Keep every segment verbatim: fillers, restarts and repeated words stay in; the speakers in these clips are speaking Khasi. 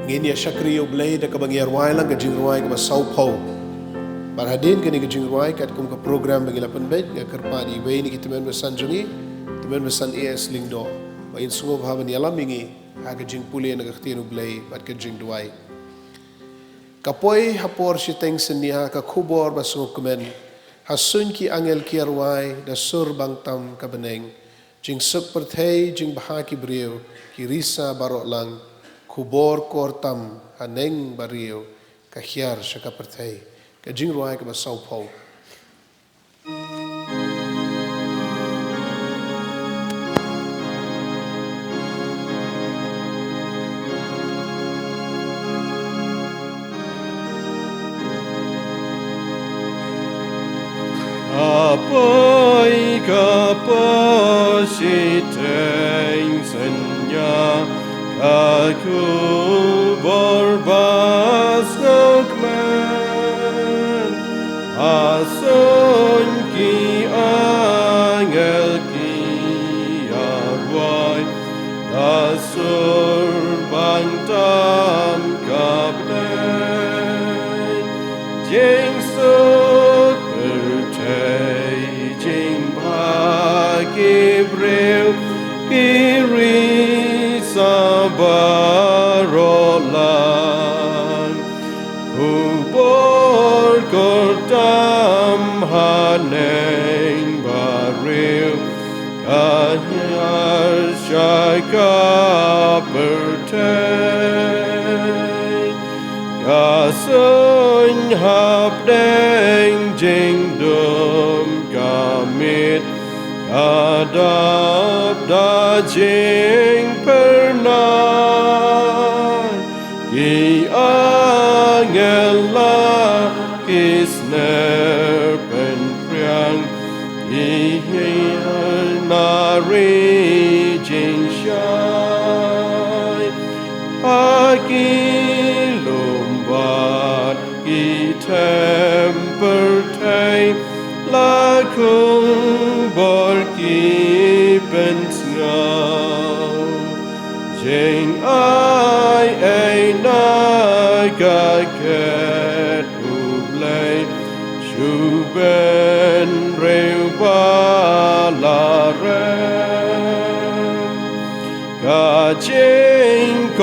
Ngin ïa shakri ïa U Blei da kaba ngi ïa rwai lang ka jingrwai kaba sawphew. Bad hadien kane ka jingrwai, katkum ka program ba ngi la pynbeit, nga kyrpad ïa iwei na ki tymmen basan jong ngi, tymmen basan A S Lyngdoh, ba in sngewbha ban ïalam ïa ngi ha ka jingpule na ka ktien U Blei bad ka jingduwai. Ka poi ha por shiteng synñia ka khubor ba sngewkmen, ha suiñ ki angel ki ïa rwai da sur bang tam ka bneng. Jingsuk pyrthei jingbha ki briew, ki risa baroh lang, khubor kor tam ha neng ba riew, ka hiar sha ka pyrthei. Ka jingrwai kaba sawphew. Ka poi ka por shiteng synñia, ka khubor ba sngewkmen, ha suiñ ki angel ki ïa rwai, da sur bang tam ka bneng. Jingsuk pyrthei jingbha ki briew, ki risa baroh lang, khubor kor tam ha neng ba riew, ka hiar sha ka pyrthei. Ka suiñ hapdeng jingdum ka miet, ka dap da jingpyrnai. Ki angel la ki sner pynphriang, ki hiar na ri jingshai. Ha ki lum bad ki them pyrthei, la khubor ki pynsngew. Jingai ei na ka khet U Blei, shu bynriew ba la rem. Ka jingkordit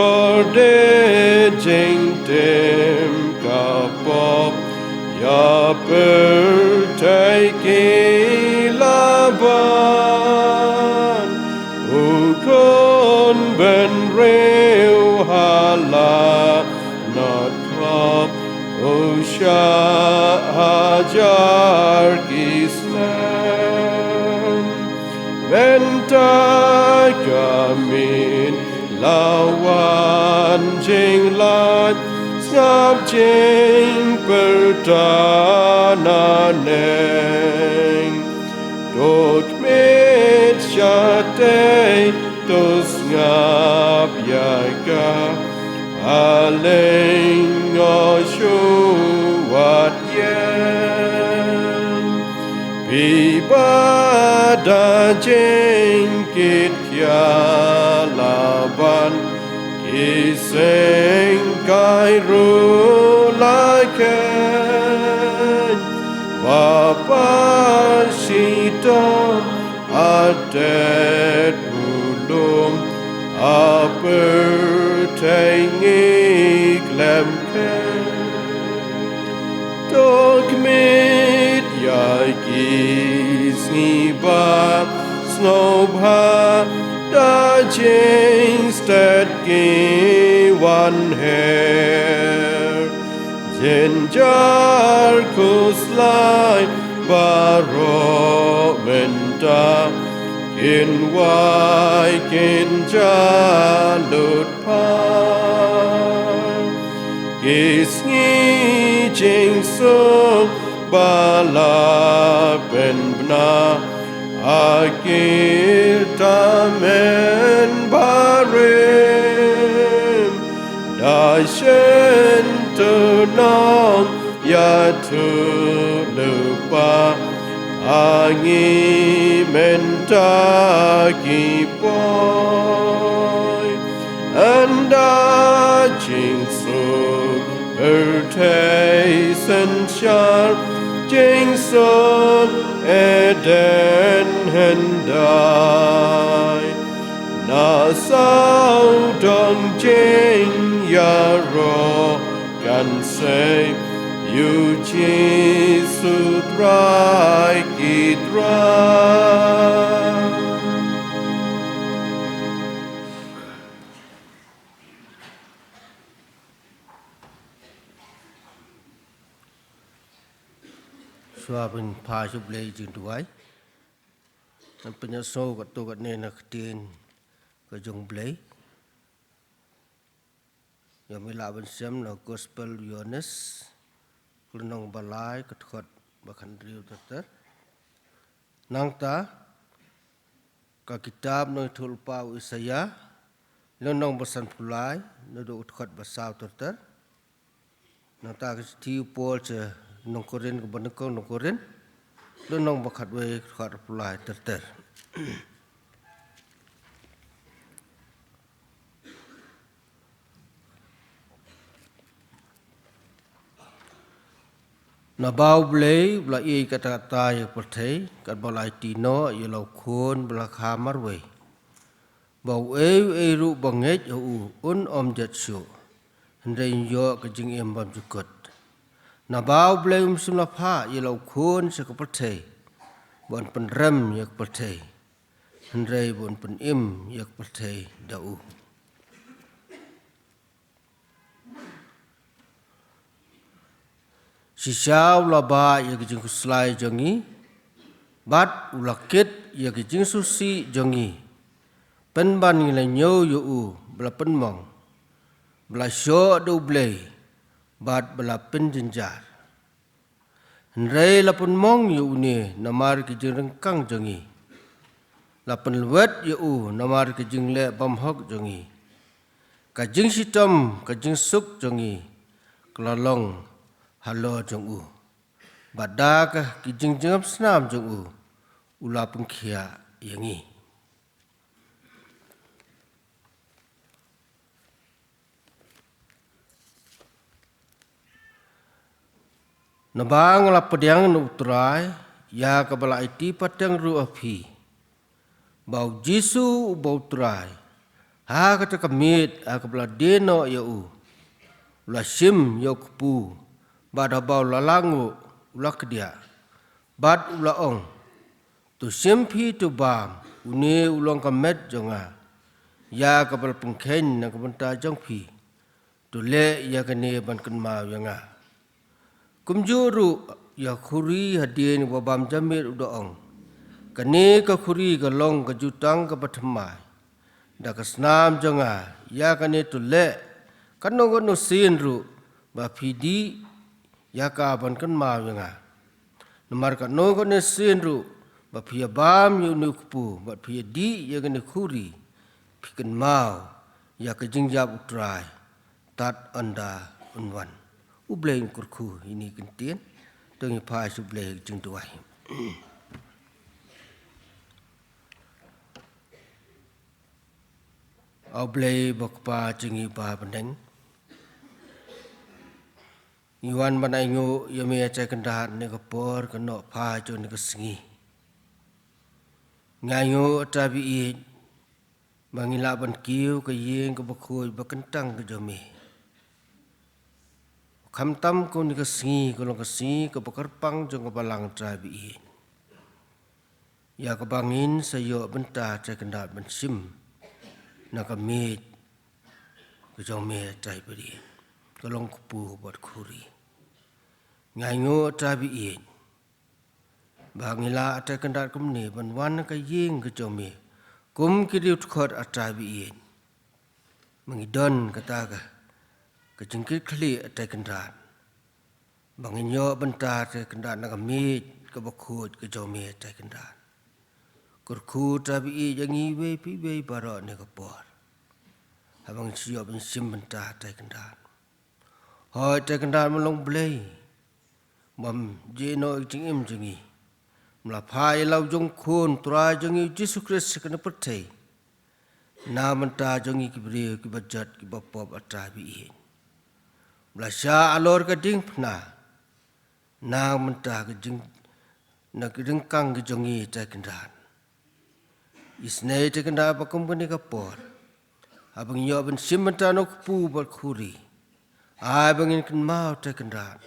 jingtim ka pop, ïa pyrthei ki la ban. U khun bynriew ha la nat khop, u shah hajar ki snem. Mynta ka miet la wan jinglait, sngap jingpyrta na neng. To khmih shatei, to sngap ïa ka, a lyngngoh shu wad ïeng. Phi ba da jingkit khia la ban, ki seng kai ruh la kheiñ. Ba pashi to, a det u lum, a pyrthei ngi khlem kheiñ. To khmih ïa ki sngi ba sngewbha, da jingstet ki wan her. Jynjar khuslai baroh mynta, kin wai kin jah lut pang. Ki sngi jingsuk ba la pynbna, ha ki tymmen barim. Da shen to nong ïathuhlypa, ha ngi mynta ki poi. Ynda jing Suk Eden hyndai, na sawdong jingïaroh kan sei, ïa U Jisu Trai ki trai. Shuwa ban phai sha U Blei jingduwai, ngan pynïasngew katto katne na ka ktien ka jong U Blei. Ïa me lah ban shem na Gospel Ïoannis, ka lynnong ba lai, ka dkhot ba khathynriew ter ter. Nangta ka kitab nongïathuhlypa u Isaïah, lynnong ba sanphew lai, naduh ka dkhot ba saw ter ter. Nangta ka shithi u Paul sha nong Korinth, kaba nyngkong nong Korinth, lynnong ba khatwei, ka dkhot arphew lai ter ter. Naba U Blei u la ïeit katta katta ïa ka pyrthei, katba u la aiti noh ïa la u Khun ba la kha marwei, ba uei uei ruh ba ngeit ha u un ym jot shuh, hynrei un ïoh ka jingim bymjukut. Naba U Blei um shym la phah ïa la u Khun sha ka pyrthei ba un pynrem ïa ka pyrthei, hynrei ba un pynim ïa ka pyrthei da u. Shisha u la bah ïa ka jingkhuslai jong ngi, bad u la kit ïa ka jingsngewsih jong ngi, pynban ngi la ñiew ïa u ba la pynmong, ba la shoh da U Blei, bad ba la pynjynjar. Hynrei la pynmong ïa une namar ki jingryngkang jong ngi, la pynlwet ïa u namar ki jingleh bymhok jong ngi. Ka jingshitom, ka jingsuk jong ngi, ka la long halor jong u, bad da ka, ki jingjngem snam jong u, u la pynkhiah ïa ngi. Naba nga la pdiang na U Trai ïa kaba la aiti pateng ruh ha phi, ba U Jisu uba U Trai, ha kata ka miet ha kaba la die noh ïa u, u la shim ïa u kpu, bad haba u la lah nguh, u la kdiah, bad u la ong, to shim phi, to bam, une u long ka met jong nga, ïa kaba la pynkheiñ na ka bynta jong phi. To leh ïa kane ban kynmaw ïa nga. Kumjuh ruh ïa ka khuri hadien ba u bam janmiet u da ong, kane ka khuri ka long ka jutang kaba thymmai da ka snam jong nga, ïa kane to leh katno katno sien ruh ba phi dih ïa ka ban kynmaw ïa nga. Namar katno katne sien ruh ba phi ïa bam ïa une u kpu, bad phi ïa dih ïa kane ka khuri, phi kynmaw ïa ka jingïap U Trai tad ynda un wan. U Blei un kyrkhu ïa kine ki ktien. To ngin phai sha U Blei ha ka jingduwai. A U Blei ba Kpa jong ngi ba ha bneng, ngi wan ban ainguh ïa me ha kane ka por, kane ka por kaba phai jong kane ka sngi. Ngi ainguh, a Trai ba ïeit, ba ngi lah ban kiew ha ka ïing kaba khuid ba kyntang ka jong me. Khamtam kane ka sngi ka long ka sngi kaba kyrpang jong ka balang, a Trai ba ïeit, ïa kaba ngin sa ïoh bynta, a Trai Kynrad, ban shim na ka miej ka jong me, a Trai ba ïeit, ka long kpu bad khuri. Ngi ainguh, a Trai ba ïeit, ba ngi lah, a Trai Kynrad, kumne ban wan ha ka ïing ka jong me kum ki riewdkhot, a Trai ba ïeit. Ba ngi don kata ka, ka jingkitkhlieh, a Trai Kynrad, ba ngin ïoh bynta, a Trai Kynrad, na ka miej kaba khuid ka jong me, a Trai Kynrad. Kyrkhu, a Trai ba ïeit, ïa ngi iwei pa iwei baroh ha kane ka por, haba ngin shu ïoh ban shim bynta, a Trai Kynrad. Hooid, a Trai Kynrad, me long U Blei bym jied noh ïa ka jingim jong ngi. Me la phah ïa la u jong u Khun, u Trai jong ngi, u Jisu Khrist, sha kane ka pyrthei na ka bynta jong ngi ki briew kiba jot kiba pop, a Trai ba ïeit. Me la shah halor ka diengphna na ka bynta ka jing, na ki ryngkang ki jong ngi, Trai Kynrad. Isynei, Trai Kynrad, ba kum kane ka por, haba ngin ïoh ban shim bynta na u kpu bad khuri, ai ba ngin kynmaw, Trai Kynrad,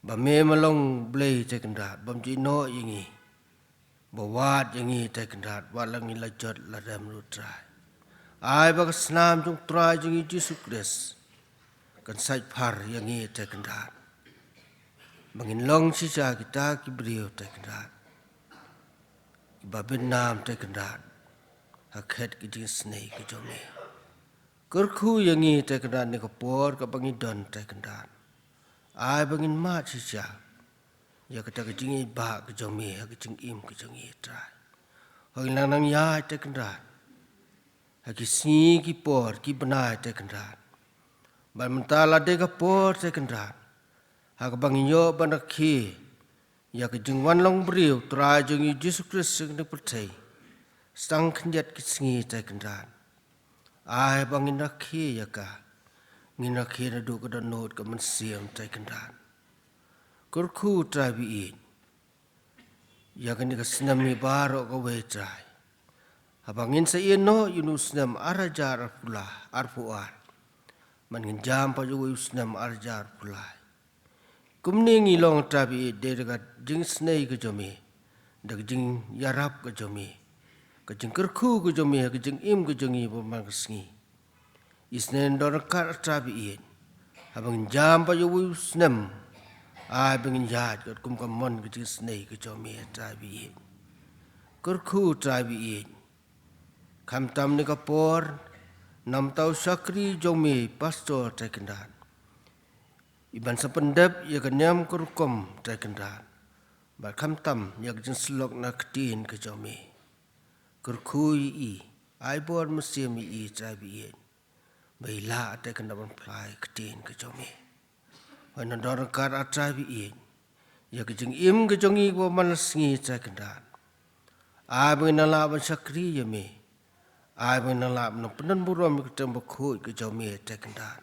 ba me ma long Blei, Trai Kynrad, bym ju ïehnoh ïa ngi, ba wad ïa ngi, Trai Kynrad, wat la ngi la jot la rem ruh, Trai. Ai ba ka snam jong u Trai jong ngi Jisu Khrist kan sait phar ïa ngi, Trai Kynrad, ba ngin long shisha kita ki briew, Trai Kynrad, kiba bit nam, Trai Kynrad, ha khet ki jingisynei ki jong me. Kyrkhu ïa ngi, Trai Kynrad, ne ka por kaba ngi don, Trai Kynrad. Ai ba ngin mad shisha ïa kata ka jingïeit ba ka jong me ha ka jingim ka jong ngi, Trai. Hooid, nang nang ïa, Trai Kynrad, ha ki sngi ki por ki bnai, Trai Kynrad, bad mynta la dei ka por, Trai Kynrad, ha kaba ngin ïoh ban rakhe ïa ka jingwan long briew u Trai jong ngi Jisu Khrist sha kane ka pyrthei. Sa tang khyndiat ki sngi, Trai Kynrad, ai ba ngin rakhe ïa ka, ngin rakhe naduh ka dohnud ka mynsiem, Trai Kynrad. Kyrkhu, Trai ba ïeit, ïa kane ka snem hi baroh kawei, Trai, haba ngin sa ïehnoh ïa une u snem ar hajar arphew lai, arphew ar, bad ngin jam pat ïa uwei u snem ar hajar arphew lai. Kumne ngi long, Trai ba ïeit, dei da ka jingisynei ka jong me, da ka jingïarap ka jong me, ka jingkyrkhu ka jong me ha ka jingim ka jong ngi ba man ka sngi. Isynei, don ryngkat, Trai ba ïeit, haba ngin jam pat ïa uwei u snem, ai ba ngin ïaid katkum ka mon ka jingisynei ka jong me, Trai ba ïeit. Kyrkhu, Trai ba ïeit, khamtam ne ka por, namar uta u shakri jong me, Pastor, Trai Kynrad, i ban sa pyndep ïa ka niam ka rukom, Trai Kynrad, bad khamtam ïa ka jingsyllok na ka ktien ka jong me. Kyrkhu ïa i, ai bor mynsiem ïa i, Trai ba ïeit, ba i lah, Trai Kynrad, ban phla ïa ka ktien ka jong me. Hooid, nang don ryngkat, Trai ba ïeit, ïa ka jingim ka jong ngi kaba man la sngi, Trai Kynrad. Ai ba ngin nang lah ban shakri ïa me, ai ba ngin nang lah ban pyndonburom ïa ka kyrteng bakhuid ka jong me, Trai Kynrad,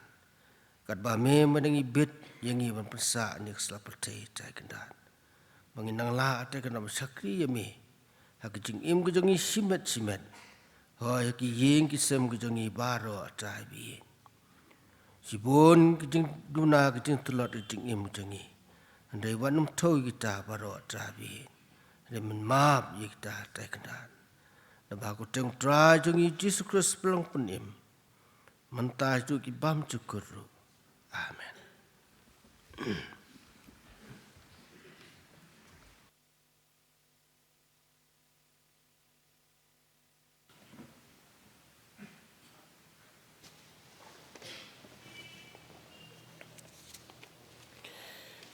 katba me ma dang i bit ïa ngi ban pynsah ïa kane ka sla pyrthei, Trai Kynrad. Ba ngin nang lah, Trai Kynrad, ban shakri ïa me ha ka jingim ka jong ngi shimet shimet, hooid, ha ki ïing ki sem ka jong ngi baroh, Trai ba ïeit. Shibun ki jingduna, ki jingtlot ha ka jingim ka jong ngi, hynrei wat nym thew ïa kita baroh, Trai ba ïeit. Hynrei men map ïa kita, Trai Kynrad, naba ha ka kyrteng u Trai jong ngi Jisu Khrist ba long Pynim, mynta, haduh ki bymjukut ruh. Amen.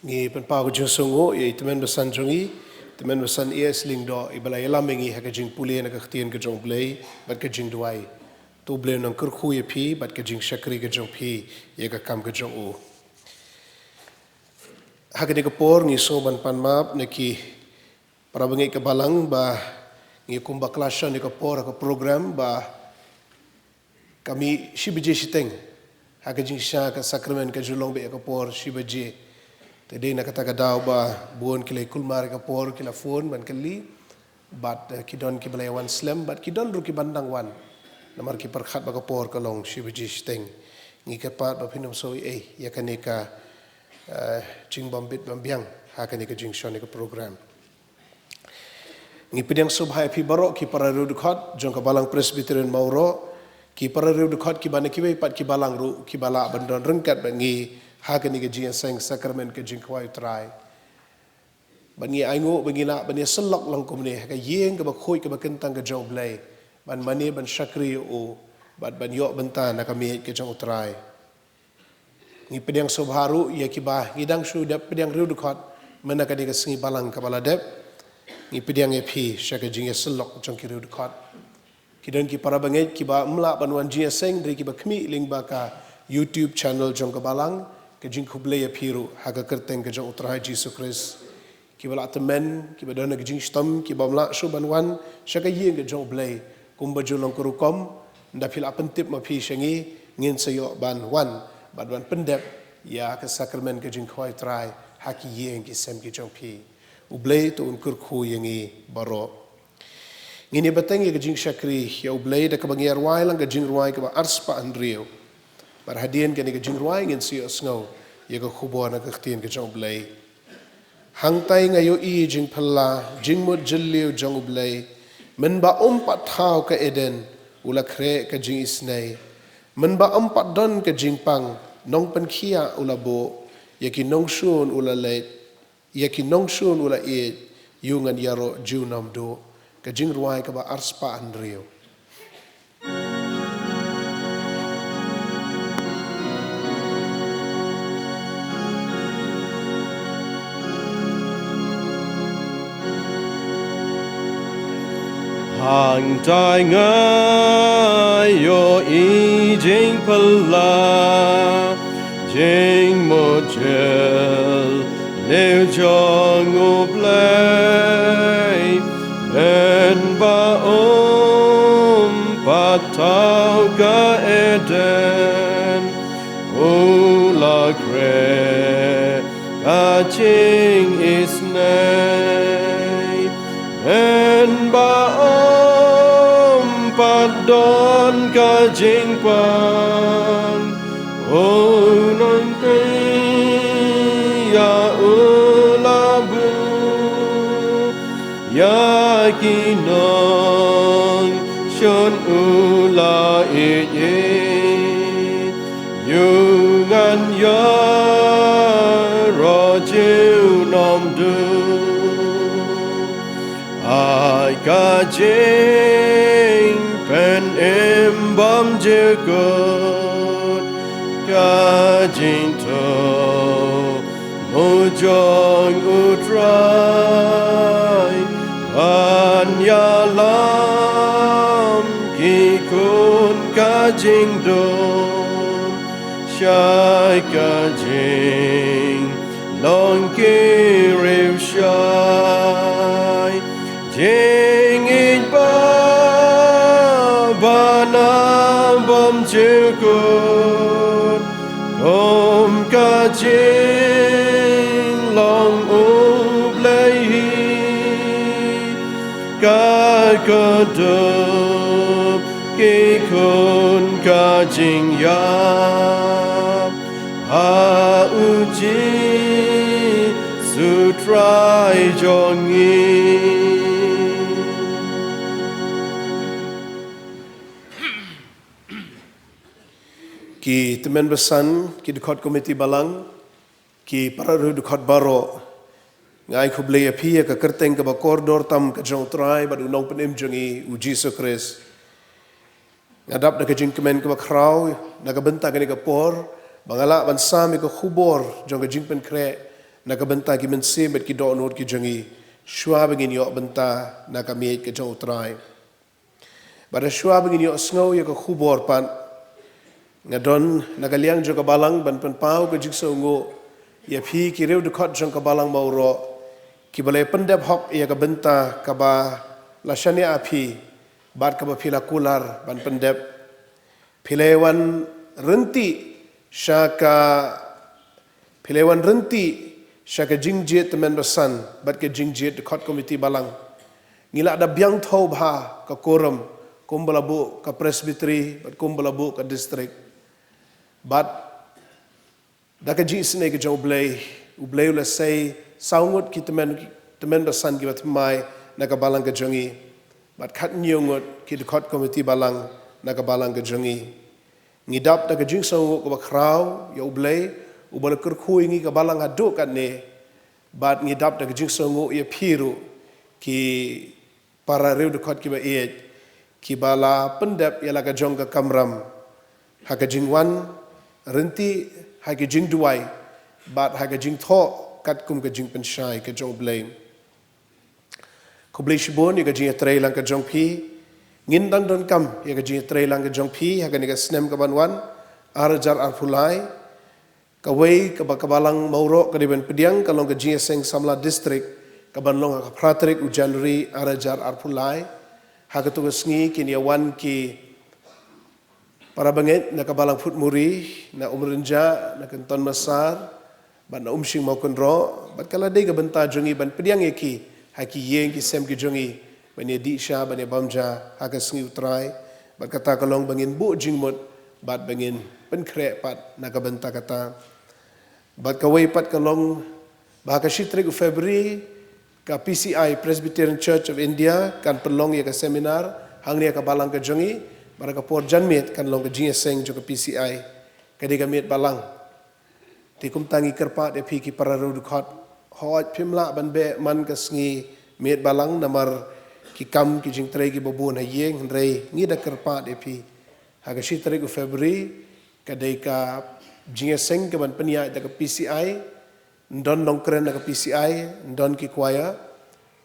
Ngi pynpaw ka jingsngewnguh ïa i tymmen basan jong ngi, tymmen basan A S Lyngdoh, iba la ïalam ïa ngi ha ka jingpule na ka ktien ka jong U Blei bad ka jingduwai. To U Blei un nang kyrkhu ïa phi bad ka jingshakri ka jong phi ïa ka kam ka jong u. Ha kane ka por ngi sngew ban pan map na ki para bangeit ka balang ba ngi kumba kylla shon ïa ka por ha ka program ba ka mih shi baje shiteng ha ka jingshisha ka sakramen, ka ju long beit ha ka por shi baje. Te dei na kata ka daw ba bun ki la kulmar ïa ka por, ki la phone ban kylli, bad, eh, ki don kiba la ïa wan slem, bad ki don ruh kiban dang wan, namar ki pyrkhat ba ka por ka long shi baje shiteng. Ngi kyrpad ba phin ym sngew ei ei ïa kane ka, eh, jingbym bit bym biang ha kane ka jingshon ïa ka program. Ngi pdiang sngewbha ïa phi baroh ki para riewdkhot jong ka Balang Presbyterian Mawroh, ki para riewdkhot kiba na kiwei pat ki balang ruh kiba lah ban don ryngkat bad ngi ha kane ka jingïaseng sakramen ka jingkhawai U Trai. Bad ngi ainguh ba ngi lah ban ïasyllok lang kumne ha ka ïing kaba khuid kaba kyntang ka jong U Blei, ban mane ban shakri ïa u bad ban ïoh bynta na ka miej ka jong U Trai. Ngi pdiang sngewbha ruh ïa kiba ngi dang shu dep pdiang riewdkhot mynta ka dei ka sngi Balang kaba la dep. Ngi pdiang ïa phi sha ka jingïasyllok jong ki riewdkhot. Ki don ki para bangeit kiba ym lah ban wan jingïaseng, hynrei kiba khmih lyngba ka YouTube channel jong ka balang, ka jingkhublei ïa phi ruh ha ka kyrteng ka jong U Trai Jisu Khrist. Kiba lah tymmen, kiba don ha ka jingshitom, kiba ym lah shuh ban wan sha ka ïing ka jong U Blei kumba ju long ka rukom, ynda phi lah pyntip ma phi sha ngi, ngin sa ïoh ban wan bad ban pyndep ïa ka sakramen ka jingkhawai U Trai ha ki ïing ki sem ki jong phi. U Blei to un kyrkhu ïa ngi baroh. Ngin ïa bteng ïa ka jingshakri ïa U Blei da kaba ngi ïa rwai lang ka jingrwai kaba arspah hynriew. Bad hadien kane ka jingrwai ngin sa ïohsngew ïa ka khubor na ka ktien ka jong U Blei. Hangtai nga ïohi jingphylla jingmut jylliew jong U Blei, mynba um pat thaw ka Eden u la khreh ka jingisynei, mynba um pat don ka jingpang nongpynkhiah u la buh, ïa ki nongshun u la leit, ïa ki nongshun u la ïeit, ïa u ngan ïaroh junom duh. Ka jingrwai kaba arspah hynriew. Hangtai nga ïohi jingphylla jingmut jylliew jong U Blei, mynba um pat thaw ka Eden u la khreh ka jingisynei, mynba um pat don ka jingpang u nongpynkhiah u la buh, ïa ki nongshun u la ïeit, ïa u ngan ïaroh junom duh. Ha ka jingpynim bymjukut, ka jingthmu jong U Trai ban ïalam ki khun ka jingdum sha ka jinglong ki riewshai. Jingïeit ba bana bymjukut kum ka jinglong U Blei hi, ka kdup ki khun ka jingïap ha U Jisu Trai jong ngi. Ki tymmen basan, ki dkhot komiti balang, ki para riewdkhot baroh, nga ai khublei ïa phi ïa ka kyrteng kaba kordor tam ka jong U Trai bad U Nongpynim jong ngi U Jisu Khrist. Nga dap da ka jingkmen kaba khraw na ka bynta kane ka por ba nga lah ban sam ïa ka khubor jong ka jingpynkhreh na ka bynta ki mynsiem bad ki dohnud ki jong ngi, shuwa ba ngin ïoh bynta na ka miej ka jong U Trai. Bad shuwa ba ngin ïohsngew ïa ka khubor pat, nga don na ka liang jong ka balang ban pynpaw ka jingsngewnguh ïa phi ki riewdkhot jong ka balang Mawroh, kiba la pyndep hok ïa ka bynta kaba la shaniah ha phi bad kaba phi la kular ban pyndep. Phi la wan ryntih sha ka Phi la wan ryntih sha ka jingjied tymmen basan bad ka jingjied dkhot komiti balang. Ngi la da biang thew bha ka quorum, kumba la buh ka presbytery bad kumba la buh ka district. Bad da ka jingisynei ka jong U Blei, U Blei u la sei saw ngut ki tymmen, tymmen basan kiba thymmai na ka balang ka jong ngi, bad khathynñiew ngut ki dkhot komiti balang na ka balang ka jong ngi. Ngi dap da ka jingsngewnguh kaba khraw ïa U Blei uba la kyrkhu ïa ngi ka balang haduh katne. Bad ngi dap da ka jingsngewnguh ïa phi ruh ki para riewdkhot kiba ïeit, kiba la pyndep ïa la ka jong ka kamram ha ka jingwan ryntih, ha ka jingduwai bad ha ka jingthoh katkum ka jingpynshai ka jong U Blei. Khublei shibun ïa ka jingïatreilang ka jong phi. Ngin dang donkam ïa ka jingïatreilang ka jong phi ha kane ka snem kaban wan, ar hajar arphew lai. Kawei kaba ka balang Mawroh ka dei ban pdiang ka long ka jingïaseng samla district kaban long ha ka phra tarik u January ar hajar arphew lai. Ha kato ka sngi kin ïa wan ki para bangeit na ka balang Phutmuri, na Umrynjah, na Kynton Massar, bad na Umshing Mawkynroh, bad ka la dei ka bynta jong ngi ban pdiang ïa ki ha ki ïing ki sem ki jong ngi, ban ïa dih sha, ban ïa bam ja ha ka sngi U Trai. Bad kata ka long ba ngin buh jingmut bad ba ngin pynkhreh pat na ka bynta kata. Bad kawei pat ka long ba ha ka shi tarik u February, ka P C I, Presbyterian Church of India, kan pynlong ïa ka seminar hangne ha ka balang ka jong ngi. Bad ha ka por janmiet kan long ka jingïaseng jong ka P C I, ka dei ka miet balang. Te kumta ngi kyrpad ïa phi ki para riewdkhot, hooid phim lah ban beh man ka sngi miet balang namar ki kam ki jingtrei kiba bun ha ïing, hynrei ngi da kyrpad ïa phi ha ka shi tarik u February, ka dei ka jingïaseng kaban pynïaid da ka P C I. Ndon nongkren na ka P C I, ndon ki choir,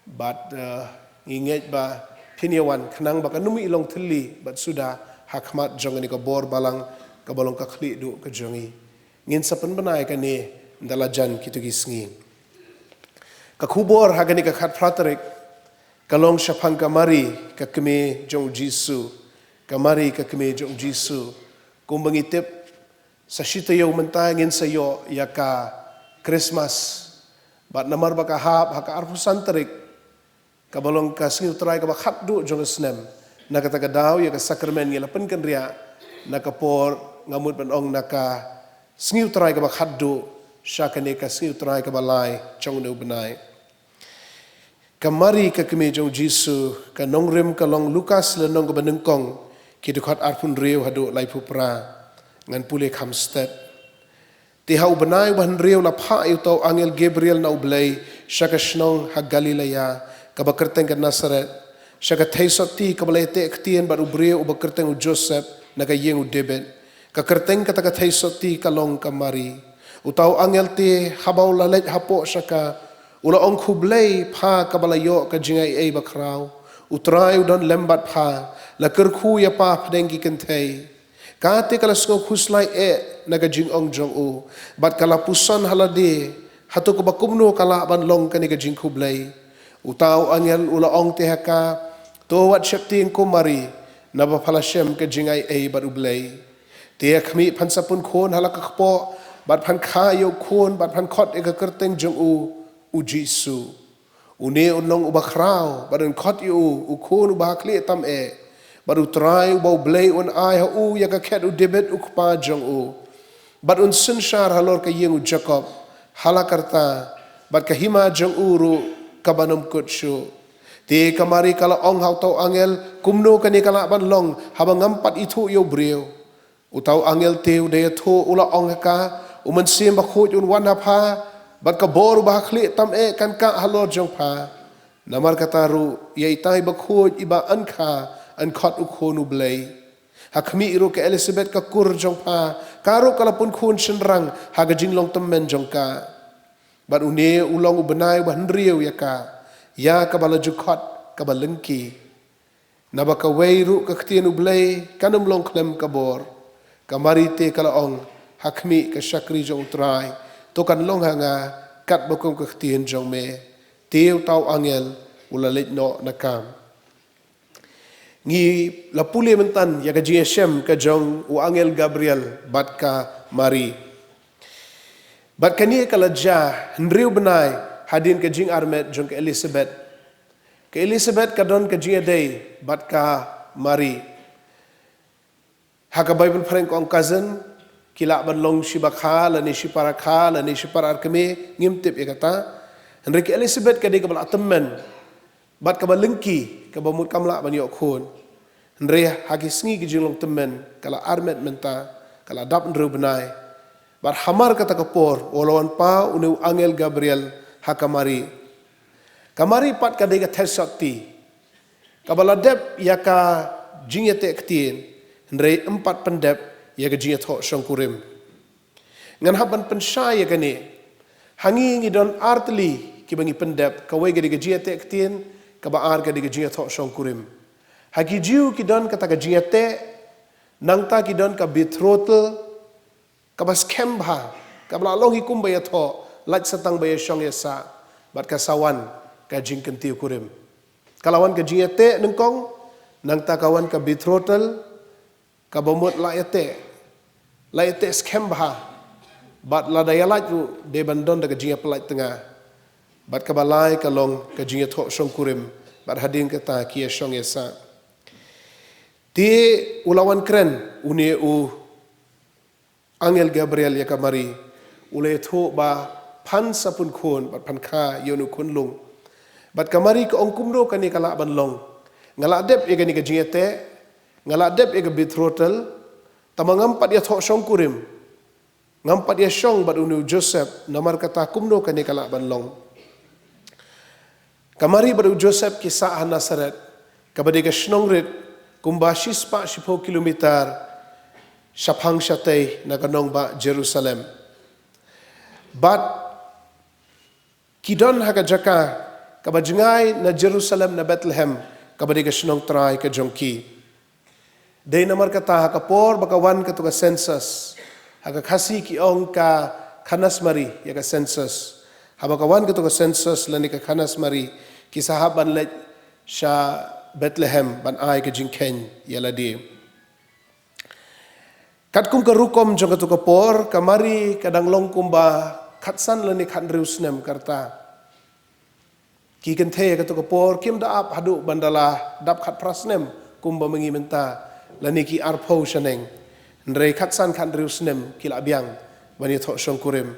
bad, eh, ngi ngeit ba phin ïa wan khnang ba kan ym long thylli bad suda ha khmat jong kane ka bor balang kaba long ka khlieh duh ka jong ngi. Ngin sa pynbna ïa kane ynda la jan kito ki sngi. Ka khubor ha kane ka khatphra tarik ka long shaphang ka Mari, ka kmie jong U Jisu. Ka Mari, ka kmie jong U Jisu. Kumba ngi tip, sa shi taïew mynta ngin sa ïoh ïa ka Christmas. Bad namar ba ka hap ha ka arphew san tarik, kaba long ka sngi U Trai kaba khatduh jong ka snem, na kata ka daw ïa ka sakramen ngi la pynkynriah na ka por, nga mut ban ong, na ka sngi U Trai kaba khatduh sha kane ka sngi U Trai kaba lai jong une u bnai. Ka Mari, ka kmie jong U Jisu. Ka nongrim ka long Lukas, lynnong kaba nyngkong, ki dkhot arphew hynriew haduh laiphew phra. Ngan pule kham stet. Te ha u bnai uba hynriew la phah ïa uta u angel Gabriel na U Blei sha ka shnong ha Galilea, kaba kyrteng ka Nasareth, sha ka theisotti kaba la ïateh ktien bad u briew uba kyrteng u Joseph, na ka ïing u David. Ka kyrteng kata ka theisotti ka long ka Mari. Uta u angel te, haba u la leit hapoh sha ka, u la ong: Khublei pha kaba la ïoh ka jingaiei bakhraw, U Trai u don lem bad pha, la kyrkhu ïa pha hapdeng ki kynthei. Ka te ka la sngew khuslai eh na ka jingong jong u, bad ka la puson ha lade, hato kaba kumno ka lah ban long kane ka jingkhublei. Uta u angel u la ong te ha ka: To wat sheptieng, ko Mari, naba pha la shem ka jingaiei bad U Blei. Te ha khmih, phan sa pun khun ha la ka kpoh, bad phan kha ïa u khun, bad phan khot ïa ka kyrteng jong u, U Jisu. Une un long uba khraw, bad yn khot ïa u, U Khun uba ha khlieh tam eh. Bad U Trai uba U Blei un ai ha u ïa ka khet u David u kpa jong u, bad un synshar halor ka ïing u Jakob ha la karta, bad ka hima jong u ruh kaban ym kut shuh. Te ka Mari ka la ong ha uta u angel: Kumno kane ka lah ban long, haba ngam pat ithuh ïa u briew? Uta u angel te u da ïathuh, u la ong ha ka: U Mynsiem Bakhuid un wan ha pha, bad ka bor uba ha khlieh tam eh kan kah halor jong pha. Namar kata ruh, ïa itai bakhuid iba yn kha yn khot U Khun U Blei. Ha khmih ruh, ka Elisabet ka kur jong pha, ka ruh ka la pun khun shynrang ha ka jinglong tymmen jong ka. Bad une u long u bnai uba hynriew ïa ka, ïa kaba la ju khot kaba lyngkhi. Naba kawei ruh ka ktien U Blei kan ym long khlem ka bor. Ka Mari te ka la ong: Ha khmih, ka shakri jong U Trai, to kan long ha nga katba kum ka ktien jong me. Te uta u angel u la leit noh na ka. Ngi la pule mynta ïa ka jingïashem ka jong u angel Gabriel bad ka Mari. Bad kane ka la jia hynriew bnai hadien ka jingarmet jong ka Elisabet. Ka Elisabet ka don ka jingïadei bad ka Mari. Ha ka Baibl phareng ka ong cousin, ki lah ban long shi bakha, lane shi para kha, lane shi para arkmie, ngim tip ïa kata. Hynrei ka Elisabet ka dei kaba la tymmen, bad kaba lyngkhi, kaba mut kam lah ban ïoh khun. Hynrei ha ki sngi ki jinglong tymmen, ka la armet mynta, ka la dap hynriew bnai. Bad hamar kata ka por, u la wan pa une u angel Gabriel ha ka Mari. Ka Mari pat ka dei ka theisotti, kaba la dep ïa ka jingïateh ktien, hynrei ym pat pyndep ïa ka jingïathoh shongkurim. Ngan hap ban pynshai ïa kane. Ha ngi ngi don ar tylli kiba ngi pyndep, kawei ka dei ka jingïateh ktien, kaba ar ka dei ka jingïathoh shongkurim. Ha ki Jiw ki don kata ka jingïateh, nangta ki don ka betrothal, kaba skhem bha, kaba la long hi kumba ïathoh, lait sa tang ba ïashong ïasah, bad ka sa wan ka jingkyntiew kurim. Ka la wan ka jingïateh nyngkong, nangta ka wan ka betrothal, kaba mut la ïateh, la ïateh skhem bha. Bad lada ïa lait ruh dei ban don da ka jingïapyllait tnga. Bad kaba lai ka long ka jingïathoh shongkurim, bad hadien kata ki ïa shong ïa sah. Te u la wan kren une u angel Gabriel ïa ka Mari, u la ïathuh ba phan sa pun khun bad phan kha ïa une u khunlung. Bad ka Mari ka ong, kumno kane ka lah ban long? Nga la dep ïa kane ka jingïateh, nga la dep ïa ka betrothal, tangba ngam pat ïathoh shongkurim, ngam pat ïa shong bad une u Joseph, namar kata kumno kane ka lah ban long? Ka Mari bad u Joseph ki sah ha Nasaret, kaba dei ka shnong rit, kumba shispah shiphew kilometer shaphang shatei na ka nongbah Jerusalem. Bad ki don ha ka jaka kaba jngai na Jerusalem na Bethlehem, kaba dei ka shnong trai ka jong ki. Dei namar kata ha ka por ba ka wan kato ka census, ha ka Khasi ki ong ka khanasmari ïa ka census. Haba ka wan kato ka census lane ka khanasmari, ki sa hap ban leit sha Bethlehem ban ai ka jingkheiñ ïa lade. Katkum ka rukom jong kato ka por, ka Mari ka dang long kumba khatsan lane khathynriew snem ka rta. Ki kynthei ha kato ka por kim da ap haduh ban da la dap khatphra snem kumba ma ngi mynta, lane ki arphew shaneng. Hynrei khatsan khathynriew snem ki la biang ban ïathoh shongkurim.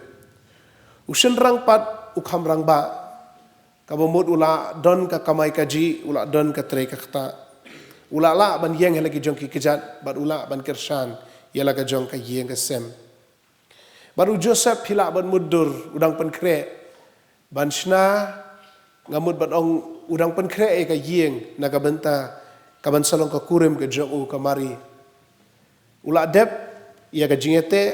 U shynrang pat u kham rangbah, kaba mut u la don ka kamai kajih, u la don ka trei ka ktah. U la lah ban ïeng ha la ki jong ki kjat, bad u lah ban kyrshan ïa la ka jong ka ïing ka sem. Bad u Joseph phi lah ban mutdur, u dang pynkhreh ban shna, nga mut ban ong u dang pynkhreh ïa ka ïing na ka bynta kaban sa long ka kurim ka jong u ka Mari. U la dep ïa ka jingïateh,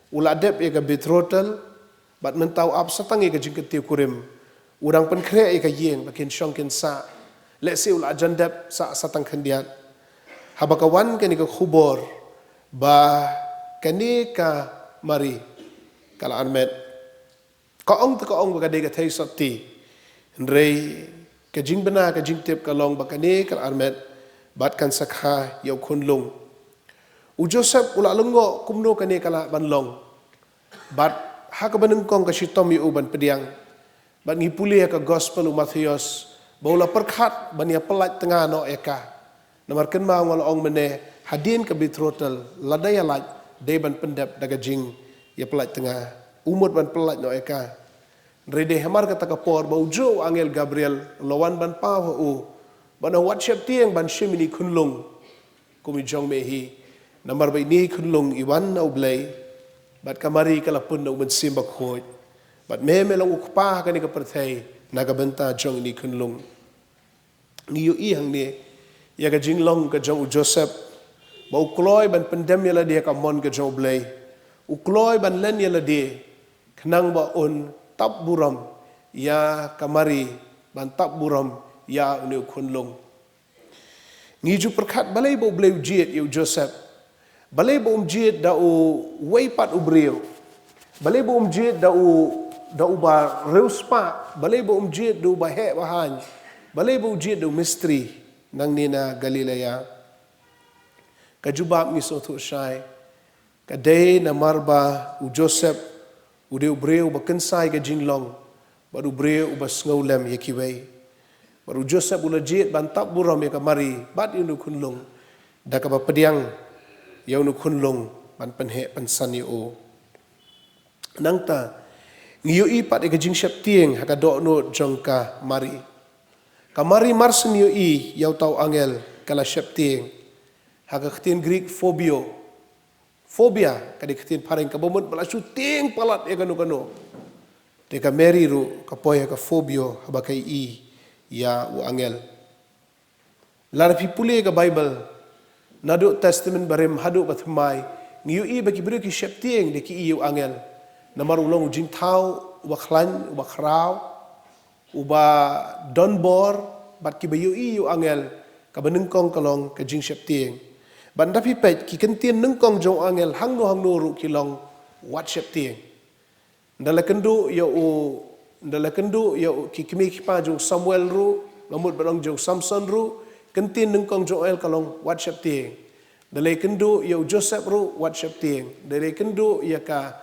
u la dep ïa ka betrothal, bad mynta u ap sa tang ïa ka jingkyntiew kurim. U dang pynkhreh ïa ka ïing ba kin shong kin sah. Lehse u la jan dep sah sa tang khyndiat. Haba ka wan kane ka khubor ba kane ka Mari ka la armet, ka ong te ka ong ba ka dei ka theisotti. Hynrei ka jingbna ka jingtip ka long ba kane ka la armet bad kan sa kha ïa u khunlung. U Joseph u la lyngngoh kumno kane ka lah ban long. Bad ha kaba nyngkong ka shitom ïa u ban pdiang. Bad ngi pule ha ka gospel u Mathaios ba u la pyrkhat ban ïapyllait tnga noh ïa ka. Namar kynmaw, nga la ong mynne, hadien ka betrothal, lada ïa lait, dei ban pyndep da ka jingïapyllait tnga. U mut ban pyllait noh ïa ka. Hynrei dei hamar kata ka por ba u juh u angel Gabriel u la wan ban paw ha u, ban ong, wat sheptieng ban shim ine i khunlung kum i jong me hi, namar ba ine i khunlung i wan na U Blei, bad ka Mari ka la pun na U Mynsiem Bakhuid. Bad me me long u kpa ha kane ka pyrthei na ka bynta jong ine i khunlung. Ngi ïohi hangne ïa ka jinglong ka jong u Joseph, ba u kloi ban pyndem ïa lade ha ka mon ka jong U Blei. U kloi ban len ïa lade khnang ba un tap burom ïa ka Mari, ban tap burom ïa une u khunlung. Ngi ju pyrkhat balei ba U Blei u jied ïa u Joseph. Balei ba um jied da uwei pat u briew. Balei ba um jied da u, da uba riewspah. Balei ba um jied da uba heh ba haiñ. Balei ba u jied da u mistri nangne na Galilea. Ka jubab ngi sngewthuh shai, ka dei namar ba u Joseph u dei u briew uba kynsai ka jinglong, bad u briew uba sngewlem ïa kiwei. Bad u Joseph u la jied ban tap burom ïa ka Mari bad ïa une u khunlung, da kaba pdiang ïa une u khunlung ban pynheh pynsan ïa u. Nangta ngi ïohi pat ïa ka jingsheptieng ha ka dohnud jong ka Mari. Ka Mari mar shen ïohi ïa uta u angel ka la sheptieng. Ha ka ktien Greek phobeo. Phobia ka dei ka ktien phareng kaba mut ba la shu tieng palat ïa kano kano. Te ka Mari ruh ka poi ha ka phobeo haba ka ïohi ïa u angel. Lada phi pule ka Baibl, naduh Testament Barim haduh Bathymmai, ngi ïohi ba ki briew ki sheptieng da ki ïohi ïa u angel. Namar u long u jingthaw uba khlaiñ, uba khraw, uba don bor, bad kiba ïohi ïa u angel, kaba nyngkong ka long ka jingsheptieng. Bad nda phi peit ki kyntien nyngkong jong u angel hangno hangno ruh ki long wat sheptieng. Nda la kynduh ïa u, nda la kynduh ïa u, ki kmie ki kpa jong u Samuel ruh, nga mut ban ong jong u Samson ruh, kyntien nyngkong jong u angel ka long wat sheptieng. Nda la kynduh ïa u Joseph ruh wat sheptieng. Nda la kynduh ïa ka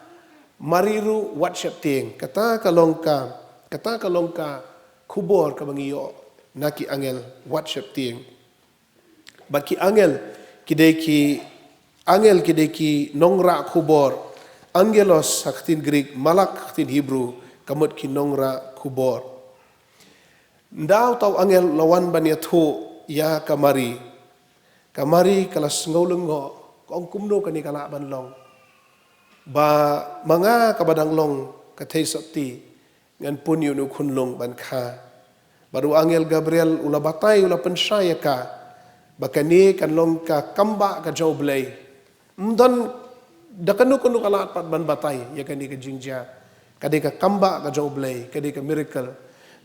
Mari ruh wat sheptieng. Kata ka long ka, kata ka long ka khubor kaba ngi ïoh na ki angel, wat sheptieng. Bad ki angel ki dei ki, angel ki dei ki nongrah khubor. Angelos ha ka ktien Greek, malak ha ka ktien Hebrew, ka mut ki nongrah khubor. Ynda uta u angel u la wan ban ïathuh ïa ka Mari, ka Mari ka la sngew lyngngoh, ka ong, kumno kane ka lah ban long, ba ma nga kaba dang long ka theisotti ngan pun ïa une u khunlung ban kha. Bad u angel Gabriel u la batai, u la pynshai ïa ka ba kane kan long ka kambah ka jong U Blei. Ym don da kano kano ka lad pat ban batai ïa kane ka jingjia. Ka dei ka kambah ka jong U Blei, ka dei ka miracle.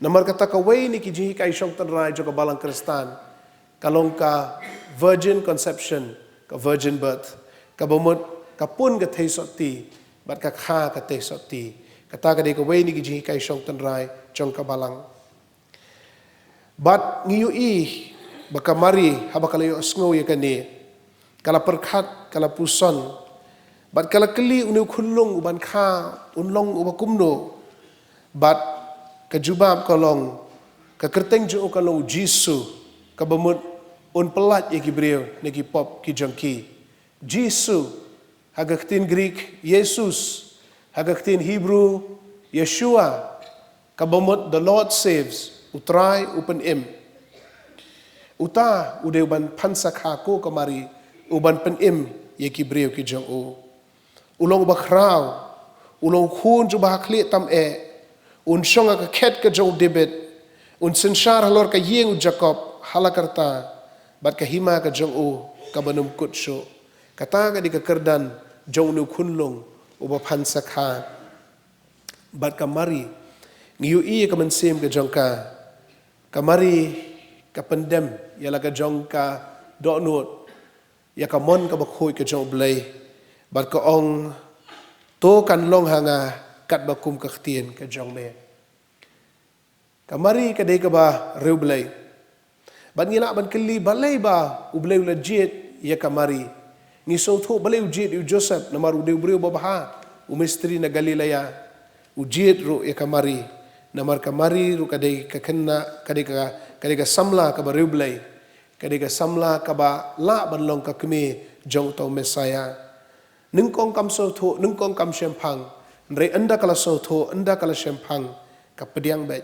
Namar kata kawei na ki jinghikai shong tynrai jong ka Balang Khristan ka long ka virgin conception, ka virgin birth, kaba mut ka pun ka theisotti bad ka kha ka theisotti. Kata ka dei kawei na ki jinghikai shong tynrai jong ka Balang. Bad ngi ïohi ba ka Mari, haba ka la ïohsngew ïa kane, ka la pyrkhat, ka la puson, bad ka la kylli, une u khunlung uban kha un long uba kumno? Bad ka jubab ka long, ka kyrteng jong u ka long U Jisu, kaba mut un pyllait ïa ki briew na ki pop ki jong ki. Jisu, ha ka ktien Greek, Jesus, ha ka ktien Hebrew, Yeshua, kaba mut The Lord Saves, U Trai U Pynim. Uta u dei uban pynshakha, ko ka Mari, uban pynim ïa ki briew ki jong u. U long uba khraw, u long u khun jong uba ha khlieh tam eh, un shong ha ka khet ka jong u David, un synshar halor ka ïing u Jakob ha la karta, bad ka hima ka jong u kaban ym kut shuh. Kata ka dei ka kyrdan jong une u khunlung uba pynshakha. Bad ka Mari, ngi ïohi ïa ka mynsiem ka jong ka. Ka Mari ka pyndem ïa la ka jong ka dohnud, ïa ka mon kaba khuid ka jong U Blei. Bad ka ong, to kan long ha nga katba kum ka ktien ka jong me. Ka Mari ka dei kaba riewblei. Bad ngi lah ban kylli balei ba U Blei u la jied ïa ka Mari. Ngi sngewthuh balei u jied ïa u Joseph, namar u dei u briew uba bha, u mistri na Galilea. U jied ruh ïa ka Mari, namar ka Mari ruh ka dei ka khynnah, ka dei ka, ka dei ka samla kaba riewblei, ka dei ka samla kaba lah ban long ka kmie jong uta u Messiah. Nyngkong kam sngewthuh, nyngkong kam shemphang, hynrei ynda ka la sngewthuh, ynda ka la shemphang, ka pdiang beit.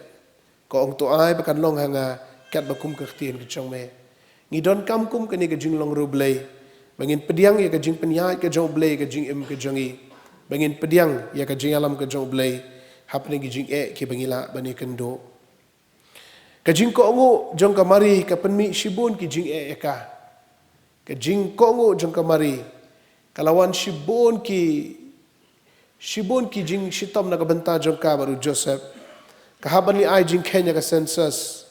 Ka ong, to ai ba kan long ha nga katba kum ka ktien ka jong me. Ngi donkam kum kane ka jinglong riewblei, ba ngin pdiang ïa ka jingpynïaid ka jong U Blei, ka jingim ka jong ngi, ba ngin pdiang ïa ka jingïalam ka jong U Blei hapdeng ki jingeh kiba ngi lah ban ïakynduh. Ka jingkohnguh jong ka Mari ka pynmih shibun ki jingeh ïa ka. Ka jingkohnguh jong ka Mari ka la wan shibun ki, shibun ki jingshitom na ka bynta jong ka bad u Joseph. Ka hap ban leit ai jingkheiñ ha ka census.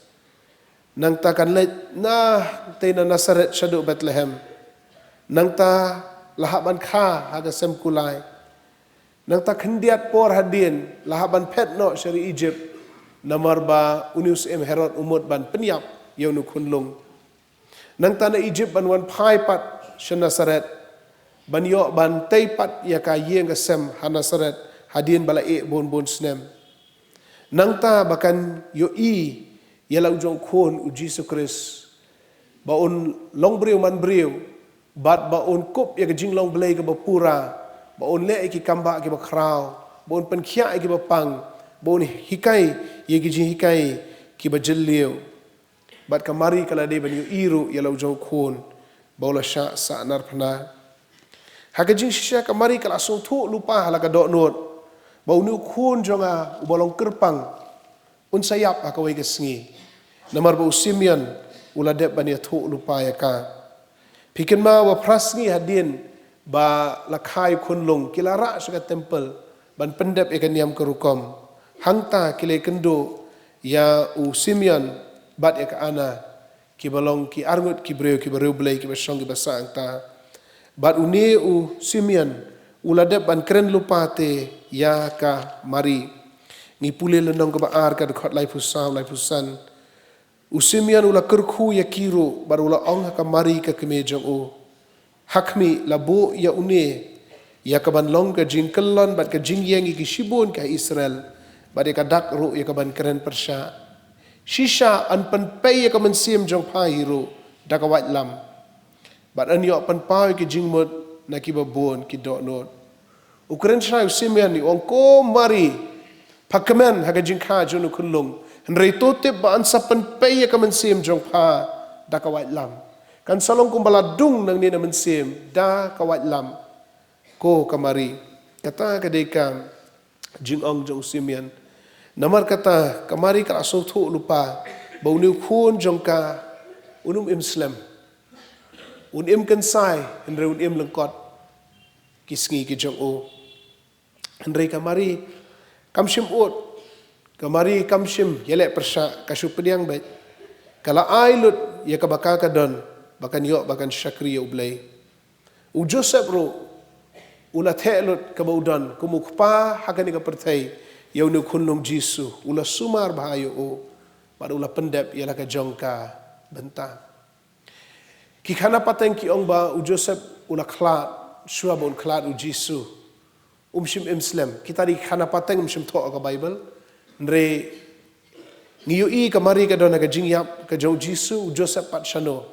Nangta kan leit na, tei na Nasareth shaduh Bethlehem. Nangta la hap ban kha ha ka sem kulai. Nangta khyndiat por hadien la hap ban phet noh sha ri Egypt, namar ba une u syiem Herod u mut ban pynïap ïa une u khunlung. Nangta na Egypt ban wan phai pat sha Nasareth, ban ïoh ban tei pat ïa ka ïing ka sem ha Nasareth hadien ba la ïeh bun bun snem. Nangta ba kan ïohi ïa la u jong u khun u Jisu Khrist, ba un long briew man briew, bad ba un kup ïa ka jinglong Blei kaba pura, ba un leh ïa ki kambah kiba khraw, ba un pynkhiah ïa kiba pang, ba un hikai ïa ki jinghikai kiba jylliew. Bad ka Mari ka la dei ban ïohi ruh ïa la u jong u khun ba u la shah sahnarphna. Ha ka jingshisha ka Mari ka la sngewthuh lypa ha la ka dohnud ba une u khun jong nga uba long kyrpang un sa ïap ha kawei ka sngi. Namar ba u Simeon u la dep ban ïathuh lypa ïa ka. Phi kynmaw ba phra sngi hadien ba la kha ïa u khunlung, ki la rah sha ka temple ban pyndep ïa ka niam ka rukom. Hangta ki la ïakynduh ïa u Simeon bad ïa ka Anna, kiba long ki arngut ki briew kiba riewblei, kiba shong kiba sah hangta. Bad une u Simeon u la dep ban kren lypa te ïa ka Mari. Ngi pule lynnong kaba ar, ka dkhot laiphew saw, laiphew san. U Simeon u la kyrkhu ïa ki ruh bad u la ong ha ka Mari ka kmie jong u, ha khmih, la buh ïa une ïa ka ban long ka jingkyllon bad ka jingïeng ïa ki shibun ka Israel, bad ïa ka dak ruh ïa ka ban kren pyrshah. Shisha yn pynpei ïa ka mynsiem jong pha hi ruh da ka waitlam, bad yn ïoh pynpaw ïa ki jingmut na kiba bun ki dohnud. U kren shai u Simeon, u ong, ko Mari, pha kmen ha ka jingkha jong une u khunlung, hynrei to tip ba yn sa pynpei ïa ka mynsiem jong pha da ka waitlam. Kan sa long kumba la dung nangne na mynsiem da ka waitlam, ko ka Mari. Kata ka dei ka jingong jong u Simeon. Namar kata ka Mari ka la sngewthuh lypa ba une u khun jong ka un ym im slem, un ym kynsai, hynrei un im lyngkot ki sngi ki jong u. Hynrei ka Mari kam shym ud, ka Mari kam shym ïaleh pyrshah, ka shu pdiang beit. Ka la ai lut ïa kaba ka ka don, ba kan ïoh, ba kan shakri ïa U Blei. U Joseph ruh u la theh lut kaba u don kum u kpa ha kane ka pyrthei ïa une u khunlung Jisu, u la sumar bha ïa u, bad u la pyndep ïa la ka jong ka bynta. Ki khana pateng ki ong ba u Joseph u la khlad shuwa ba un khlad u Jisu, um shym im slem. Kita ki khana pateng um shym thoh ha ka Bible. Hynrei ngi ïohi ka Mari ka don ha ka jingïap ka jong u Jisu, u Joseph pat shano.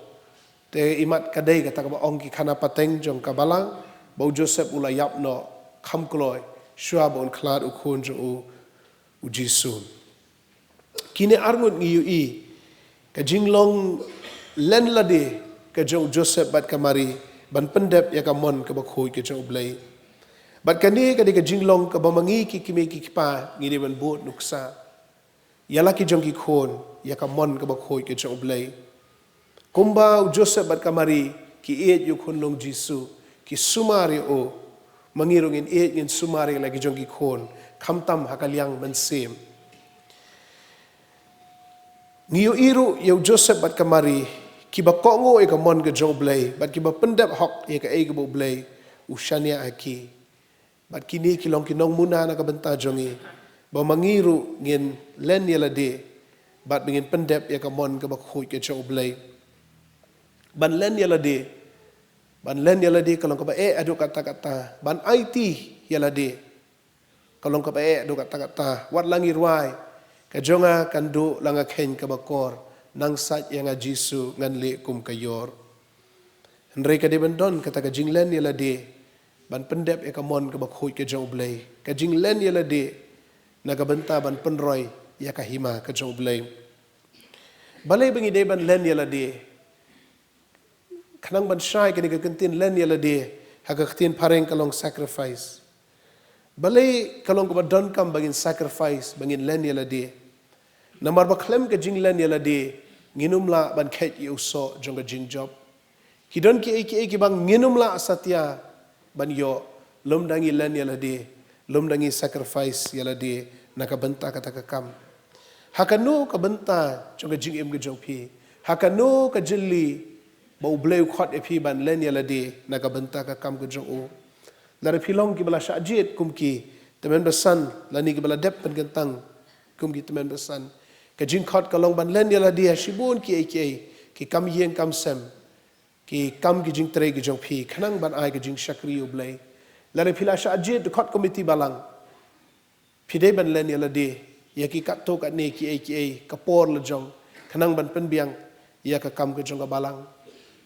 Te imat ka dei kata kaba ong ki khana pateng jong ka balang, ba u Joseph u la ïap noh kham kloi shuwa ba un khlad u khun jong u, u Jisu. Kine arngut ngi ïohi ka jinglong len lade ka jong u Joseph bad ka Mari ban pyndep ïa ka mon kaba khuid ka jong U Blei. Bad kane ka dei ka jinglong kaba ma ngi ki kmie ki kpa ngi dei ban bud nuksa ïa la ki jong ki khun ïa ka mon kaba khuid ka jong U Blei. Kumba u Joseph bad ka Mari ki ïeit ïa u khunlung Jisu, ki sumar ïa u, ma ngi ruh ngin ïeit, ngin sumar ïa la ki jong ki khun, khamtam ha ka liang mynsiem. Ngi ïohi ruh ïa u Joseph bad ka Mari kiba kohnguh ïa ka mon ka jong U Blei bad kiba pyndep hok ïa kaei kaba U Blei u shaniah ha ki. Bad kine ki long ki nongmuna na ka bynta jong ngi, ba ma ngi ruh ngin len ïa lade bad ba ngin pyndep ïa ka mon kaba khuid ka jong U Blei. Ban len ïa lade, ban len ïa lade ka long kaba eh haduh katta katta. Ban aiti ïa lade ka long kaba eh haduh katta katta. Wat la ngi rwai, ka jong nga kan duh la nga kheiñ kaba kor, nang sait ïa nga Jisu, ngan leh kum ka ïor. Hynrei ka dei ban don kata ka jinglen ïa lade ban pyndep ïa ka mon kaba khuid ka jong U Blei, ka jinglen ïa lade na ka bynta ban pynroi ïa ka hima ka jong U Blei. Balei ba ngi dei ban len ïa lade? Khnang ban shai kane ka kyntien len ïa lade, ha ka ktien phareng ka long sacrifice. Balei ka long kaba donkam ba ngin sacrifice, ba ngin len ïa lade? Namar ba khlem ka jinglen ïa lade ngin ym lah ban kheit ïa u soh jong ka jingjop. Ki don kiei kiei kiba ngin ym lah satia ban ïoh lymda ngi len ïa lade, lymda ngi sacrifice ïa lade na ka bynta kata ka kam. Ha kano ka bynta jong ka jingim ka jong phi, ha kano ka jylli ba U Blei u khot ïa phi ban len ïa lade na ka bynta ka kam ka jong u? Lada phi long kiba la shah jied kum ki tymmen basan, lane kiba la dep pynkyntang kum ki tymmen basan, ka jingkhot ka long ban len ïa lade ha shibun kiei kiei, ki kam ïing kam sem, ki kam ki jingtrei ki jong phi, khnang ban ai ka jingshakri U Blei. Lada phi la shah jied dkhot komiti balang, phi dei ban len ïa lade ïa ki katto katne kiei kiei, ka por la jong, khnang ban pynbiang ïa ka kam ka jong ka balang.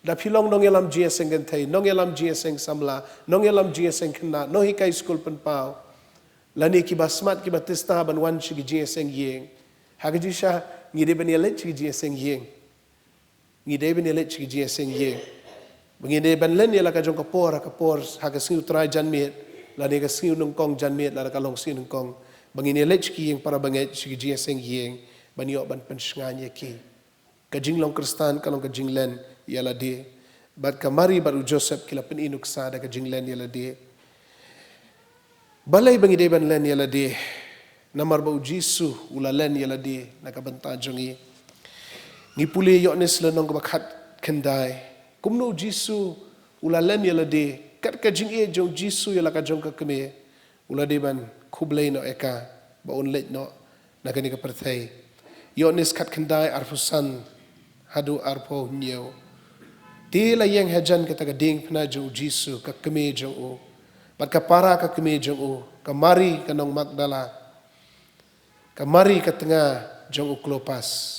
Da phi long nongïalam jingïaseng kynthei, nongïalam jingïaseng samla, nongïalam jingïaseng khynnah, nonghikai skul pynpaw, lane kiba smat kiba tista ban wan sha ki jingïaseng ïing, ha ka jingshisha ngi dei ban ïaleit sha ki jingïaseng ïing. Ngi dei ban ïaleit sha ki jingïaseng ïing. Ba ngin dei ban len ïa la ka jong ka por ha ka por, ha ka sngi U Trai janmiet, lane ka sngi U Nyngkong janmiet, lada ka long sngi U Nyngkong, ba ngin ïaleit sha ki ïing para bangeit, sha ki jingïaseng ïing, ban ïoh ban pynshngaiñ ïa ki. Ka jinglong Khristan ka long ka jinglen ïa lade. Bad ka Mari bad u Joseph ki la pyni nuksa da ka jinglen ïa lade. Balei ba ngi dei ban len ïa lade? Namar ba u Jisu u la len ïa lade na ka bynta jong ngi. Ngi pule Ïoannis lynnong kaba khatkhyndai. Kumno u Jisu u la len ïa lade, kat ka jingïeit jong u Jisu ïa la ka jong ka kmie, u la dei ban khublei noh ïa ka ba un leit noh na kane ka pyrthei. Ïoannis khatkhyndai, arphew san haduh arphew hynñiew. Te la ïeng hajan kata ka diengphna jong u Jisu, ka kmie jong u, Bad ka para ka kmie jong u, ka Mari ka nong Magdala, ka Mari ka tnga jong u Klopas.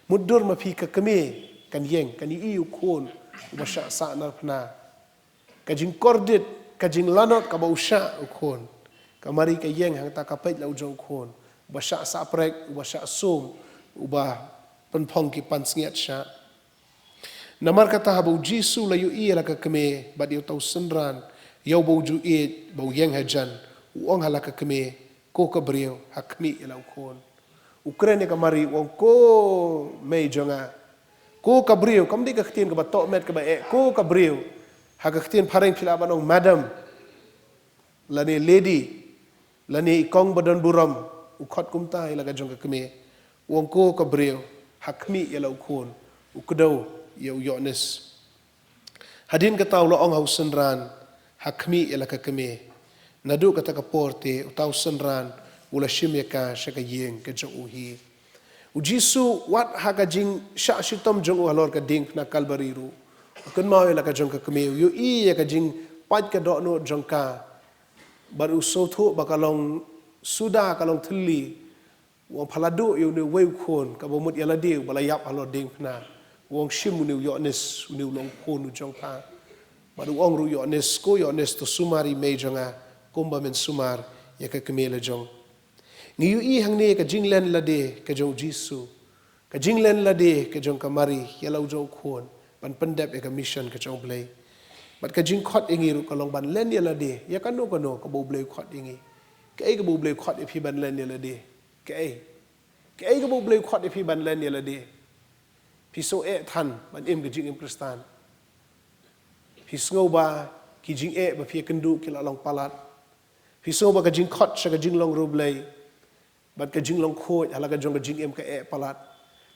Mutdur ma phi ka kmie kan ïeng, kan ïohi u khun uba shah sah narphna. Ka jingkordit, ka jinglanot kaba u shah u khun. Ka Mari ka ïeng hangta ka peit la u jong u khun uba shah sah prek, uba shah sum, uba pynphong ki pansngiat shah. Namar kata haba u Jisu u la ïohi ïa la ka kmie bad ïa uta u synran ïa uba u ju ïeit ba u ïeng hajan, u ong ha la ka kmie, "Ko ka briew, ha khmih ïa la u khun." U kren ïa ka Mari u ong, "Ko mei jong nga, ko ka briew," kam dei ka ktien kaba tohmet kaba eh, "Ko ka briew." Ha ka ktien phareng phi lah ban ong madam, lane lady, lane i kong ba don burom. U khot kumta ïa la ka jong ka kmie, u ong, "Ko ka briew, ha khmih ïa la u khun." U kdew ïa u Ïoannis. Hadien kata u la ong ha u synran, "Ha khmih ïa la ka kmie." Naduh kata ka por te uta u synran u la shim ïa ka sha ka ïing ka jong u hi. U Jisu wat ha ka jingshah shitom jong u halor ka diengphna Kalbari ruh, u kynmaw ïa la ka jong ka kmie, u ïohi ïa ka jingpait ka dohnud jong ka. Bad u sngewthuh ba ka long suda, ka long thylli. U ong, "Pha la duh ïa une uwei u khun kaba mut ïa lade uba la ïap halor diengphna." U ong, "Shim une u Ïoannis, une u long khun u jong pha." Bad u ong ruh u Ïoannis, "Ko Ïoannis, to sumar i mei jong nga kumba men sumar ïa ka kmie la jong." Ngi ïohi hangne ka jinglen lade ka jong u Jisu, ka jinglen lade ka jong ka Mari ïa la u jong u khun ban pyndep ïa ka mission ka jong u Blei. Bad ka jingkhot ïa ngi ruh ka long ban len ïa lade ïa kano kano kaba u Blei u khot ïa ngi. Kaei kaba u Blei u khot ïa phi ban len ïa lade? Kaei? Kaei kaba u Blei u khot ïa phi ban len ïa lade? Phi sngew eh than ban im ka jingim Khristan? Phi sngew ba ki jingeh ba phi ïakynduh ki la long palat? Phi sngew ba ka jingkhot sha ka jinglong riewblei bad ka jinglong khuid ha la ka jong ka jingim ka eh palat?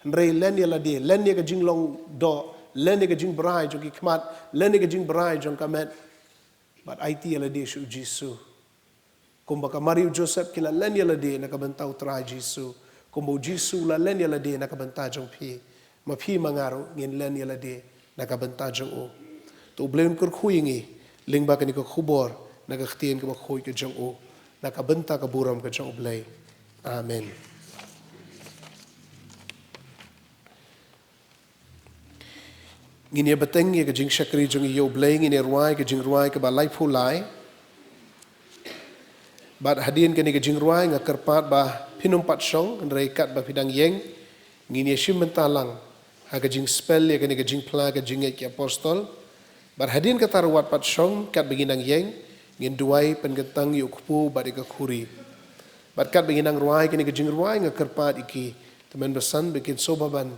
Hynrei len ïa lade, len ïa ka jinglong doh, len ïa ka jingbrai jong ki khmat, len ïa ka jingbrai jong ka met, bad aiti ïa lade sha u Jisu. Kumba ka Mari u Joseph ki la len ïa lade na ka bynta u Trai Jisu, kumba u Jisu u la len ïa lade na ka bynta jong phi, ma phi ma nga ruh ngin len ïa lade na ka bynta jong u. To u Blei un kyrkhu ïa ngi lyngba kane ka khubor na ka ktien kaba khuid ka jong u, na ka bynta ka burom ka jong u Blei. Amen. Ngin ïa bteng ïa ka jingshakri jong ngi ïa u Blei, ngin ïa rwai ka jingrwai kaba laiphew lai. Bad hadien kane ka jingrwai nga kyrpad ba phin ym pat shong, hynrei katba phi dang ïeng ngin ïa shim bynta lang ha ka jingspell ïa kane ka jingphla ka jingngeit ki apostol. Bad hadien kata ruh wat pat shong, katba ngin dang ïeng ngin duwai pynkyntang ïa u kpu bad ïa ka khuri. Bad katba ngin dang rwai kane ka jingrwai nga kyrpad ïa ki tymmen basan ba kin sngewbha ban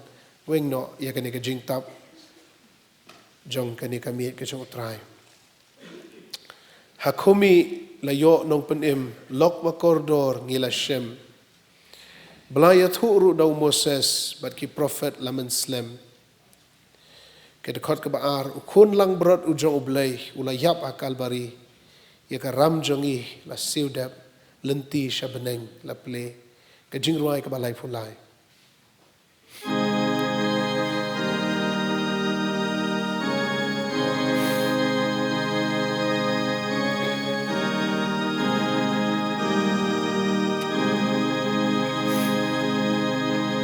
weng noh ïa kane ka jingtap jong kane ka miej ka jong u Trai. Ha khmih la ïoh nongpynim, lok ba kordor ngi la shem. Ba la ïathuh ruh da u Moses bad ki prophet la mynslem. Ka dkhot kaba ar, u khun langbrot u jong u Blei u la ïap ha Kalbari. Ïa ka ram jong ngi la siew dep, lynti sha bneng la plie. Ka jingrwai kaba laiphew lai.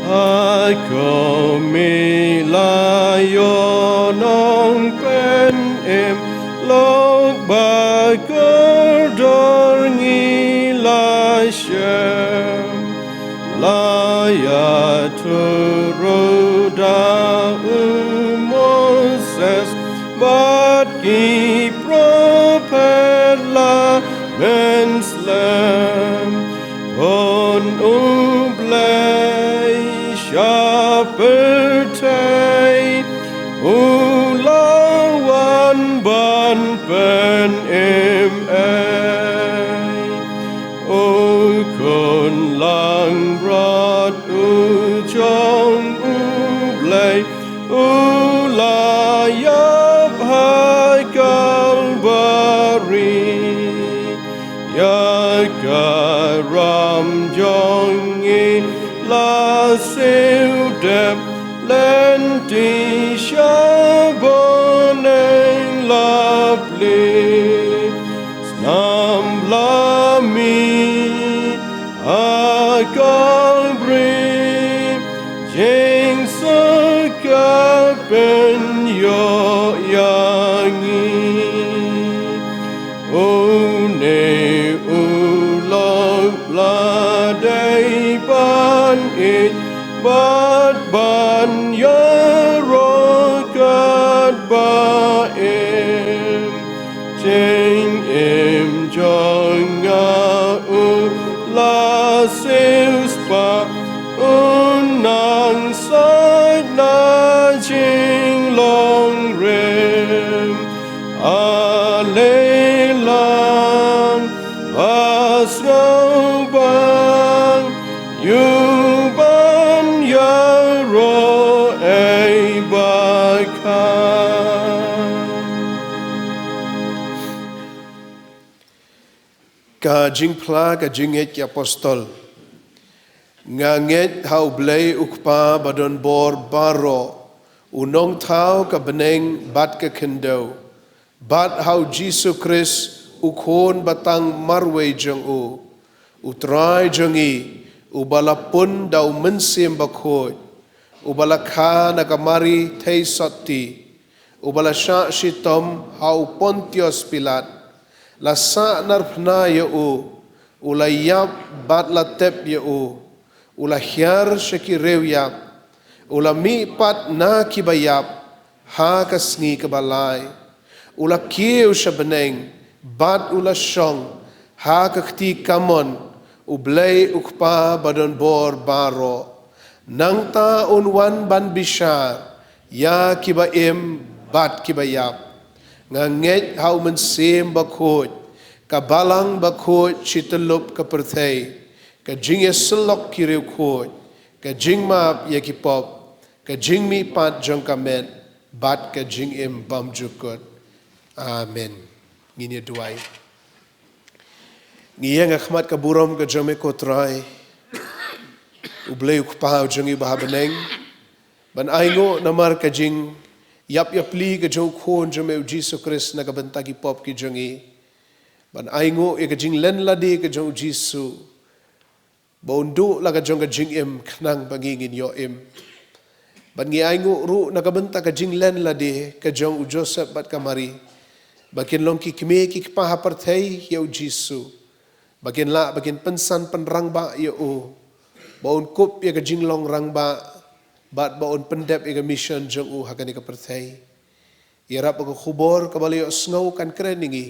Ha khmih la ïoh nongpynim, lok ba kordor ngi la shem. La ïathuh ruh da u Moses bad ki prophet la mynslem. Khun u Blei sha pyrthei u la wan ban pynim ei. U khun langbrot u jong u Blei u la ïap ha Kalbari. Ïa ka ram jong ngi la siew dep, lynti sha bneng la plie. pynïoh ïa ngi. Une u long la dei ban ïeit bad ban ïaroh katba im. Jingim jong nga u la siewspah, u nang sait na jinglong rim. Ale lang ba sngewbang ïa u ban ïaroh ei ba kha. Ka jingphla ka jingngeit ki apostol. Nga ngeit ha U Blei U Kpa ba don bor baroh, u nongthaw ka bneng bad ka khyndew, bad ha U Jisu Khrist, u Khun ba tang marwei jong u, U Trai jong ngi, uba la pun da U Mynsiem Bakhuid, uba la kha na ka Mari thei sotti, uba la shah shitom ha u Pontius Pilat, la sahnarphna ïa u, u la ïap bad la tep ïa u, u la hiar sha ki riewïap, u la mihpat na kiba ïap ha ka sngi kaba lai, u la kiew sha bneng bad u la shong ha ka kti kamon U Blei U Kpa ba don bor baroh. Nangta un wan ban bishar ïa kiba im bad kiba ïap. Nga ngeit ha U Mynsiem Bakhuid, ka Balang Bakhuid shi tyllup ka pyrthei, ka jingïasyllok ki riewkhuid, ka jingmap ïa ki pop, ka jingmihpat jong ka met, bad ka jingim bymjukut. Amen. Ngin ïa duwai. Ngi ïeng ha khmat ka burom ka jong me ko Trai, U Blei U Kpa u jong ngi ba ha bneng, ban ainguh namar ka jingïap ïapli ka jong U Khun jong me U Jisu Khrist na ka bynta ki pop ki jong ngi. Ban ainguh ïa ka jinglen lade ka jong U Jisu, ba un duh la ka jong ka jingim khnang ba ngi ngin ïoh im. Ban ngi ainguh ruh na ka bynta ka jinglen lade ka jong u Joseph bad ka Mari, ba kin long ki kmie ki kpa ha pyrthei ïa U Jisu, ba kin lah ba kin pynsan pynrangbah ïa u, ba un kup ïa ka jinglong rangbah, bad ba un pyndep ïa ka mission jong u ha kane ka pyrthei. Ïarap ba ka khubor kaba la ïohsngew kan kren ïa ngi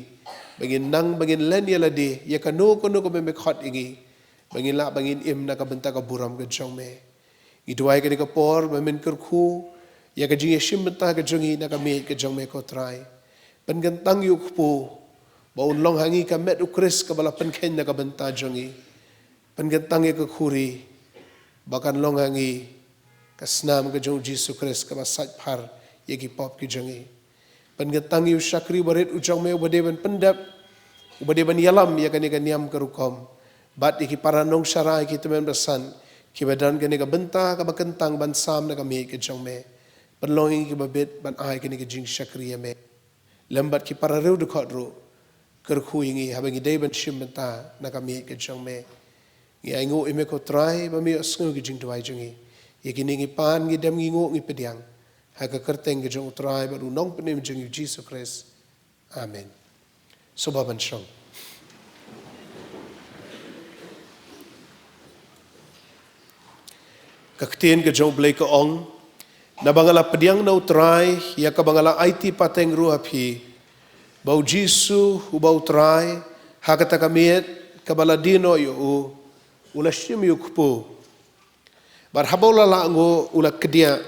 ba ngin nang, ba ngin len ïa lade ïa kano kano kaba me khot ïa ngi, ba ngin lah ba ngin im na ka bynta ka burom ka jong me. Ngi duwai kane ka por ba men kyrkhu ïa ka jingïashim bynta ka jong ngi na ka miej ka jong me ko Trai. Pynkyntang ïa u kpu ba un long ha ngi ka met U Khrist kaba la pynkheiñ na ka bynta jong ngi. Pynkyntang ïa ka khuri ba kan long ha ngi ka snam ka jong U Jisu Khrist kaba sait phar ïa ki pop ki jong ngi. Pynkyntang ïa u shakri barit u jong me uba dei ban pyndep, uba dei ban ïalam ïa kane ka niam ka rukom, bad ïa ki para nongshakri, ïa ki tymmen basan kiba don kane ka bynta kaba kyntang ban sam na ka miej ka jong me. Pynlong ïa ngi kiba bit ban ai kane ka jingshakri ïa me. Lem bad ki para riewdkhot ruh, kyrkhu ïa ngi haba ngi dei ban shim bynta na ka miej ka jong me. Ngi ainguh ïa me ko Trai ba me ïohsngew ki jingduwai jong ngi. Ïa kine ngi pan, ngi dem, ngi nguh, ngi pdiang ha ka kyrteng ka jong u Trai bad u Nongpynim jong ngi U Jisu Khrist. Amen. Sngewbha ban shong. Ka ktien ka jong U Blei ka ong, naba nga la pdiang na u Trai ïa kaba nga la aiti pateng ruh ha phi, ba U Jisu uba u Trai, ha kata ka miet kaba la die noh ïa u, u la shim ïa u kpu. Bad haba u la lah nguh u la kdiah,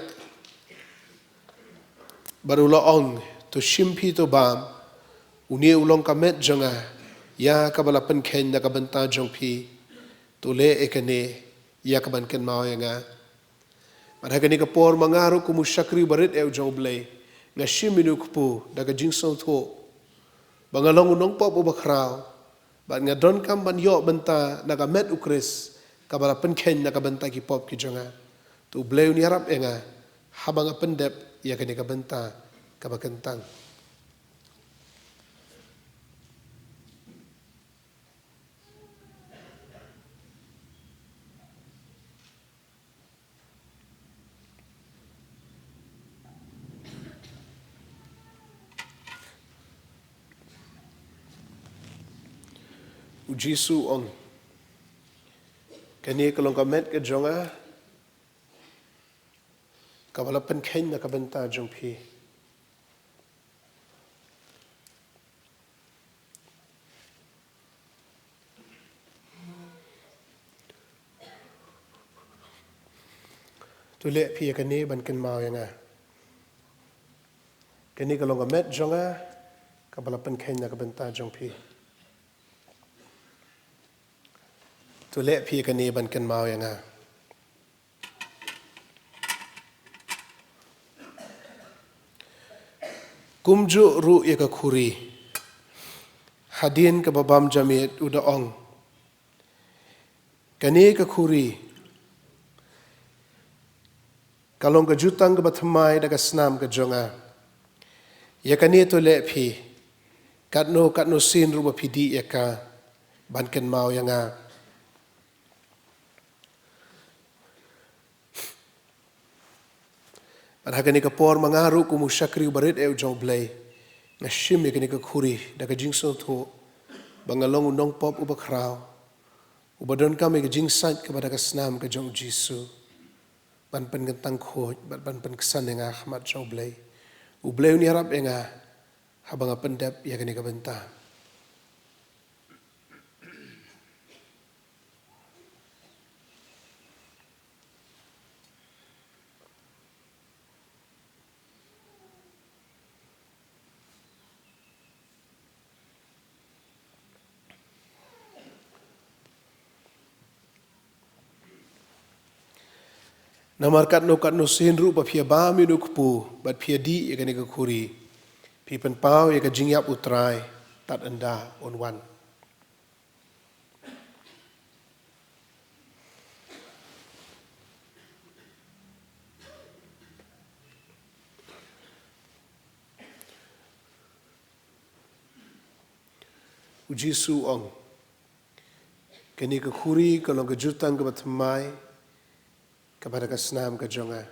bad u la ong, to shim phi, to bam, une u long ka met jong nga ïa kaba la pynkheiñ na ka bynta jong phi. To leh ïa kane ïa ka ban kynmaw ïa nga. Bad ha kane ka por ma nga ruh kum u shakri barit eh u jong U Blei, nga shim ïa une u kpu da ka jingsngewthuh ba nga long u nongpop uba khraw, bad nga donkam ban ïoh bynta na ka met U Khrist kaba la pynkheiñ na ka bynta ki pop ki jong nga. To U Blei un ïarap ïa nga haba nga pyndep ïa kane ka bynta kaba kyntang. U Jisu u ong, "Kane ka long ka met ka jong nga, kaba la pynkheiñ na ka bynta jong phi. To leh phi ïa kane ban kynmaw ïa nga. Kane ka long ka met jong nga, kaba la pynkheiñ na ka bynta jong phi. To leh phi ïa kane ban kynmaw ïa nga." Kumjuh ruh ïa ka khuri, hadien kaba bam ja miet, u da ong, "Kane ka khuri ka long ka jutang kaba thymmai da ka snam ka jong nga. Ïa kane to leh phi, katno katno sien ruh ba phi dih ïa ka, ban kynmaw ïa nga." Bad ha kane ka por ma nga ruh kum u shakri uba rit eh u jong U Blei, nga shim ïa kane ka khuri da ka jingsngewthuh ba nga long u nongpop uba khraw, uba donkam ïa ka jingsait kaba da ka snam ka jong U Jisu, ban pynkyntang khuid bad ban pynksan ïa nga ha khmat jong U Blei. U Blei un ïarap ïa nga haba nga pyndep ïa kane ka bynta. Namar katno katno sien ruh ba phi ïa bam ïa une u kpu bad phi ïa dih ïa kane ka khuri, phi pynpaw ïa ka jingïap U Trai tad ynda un wan. U Jisu u ong, "Kane ka khuri ka long ka jutang kaba thymmai kaba da ka snam ka jong nga.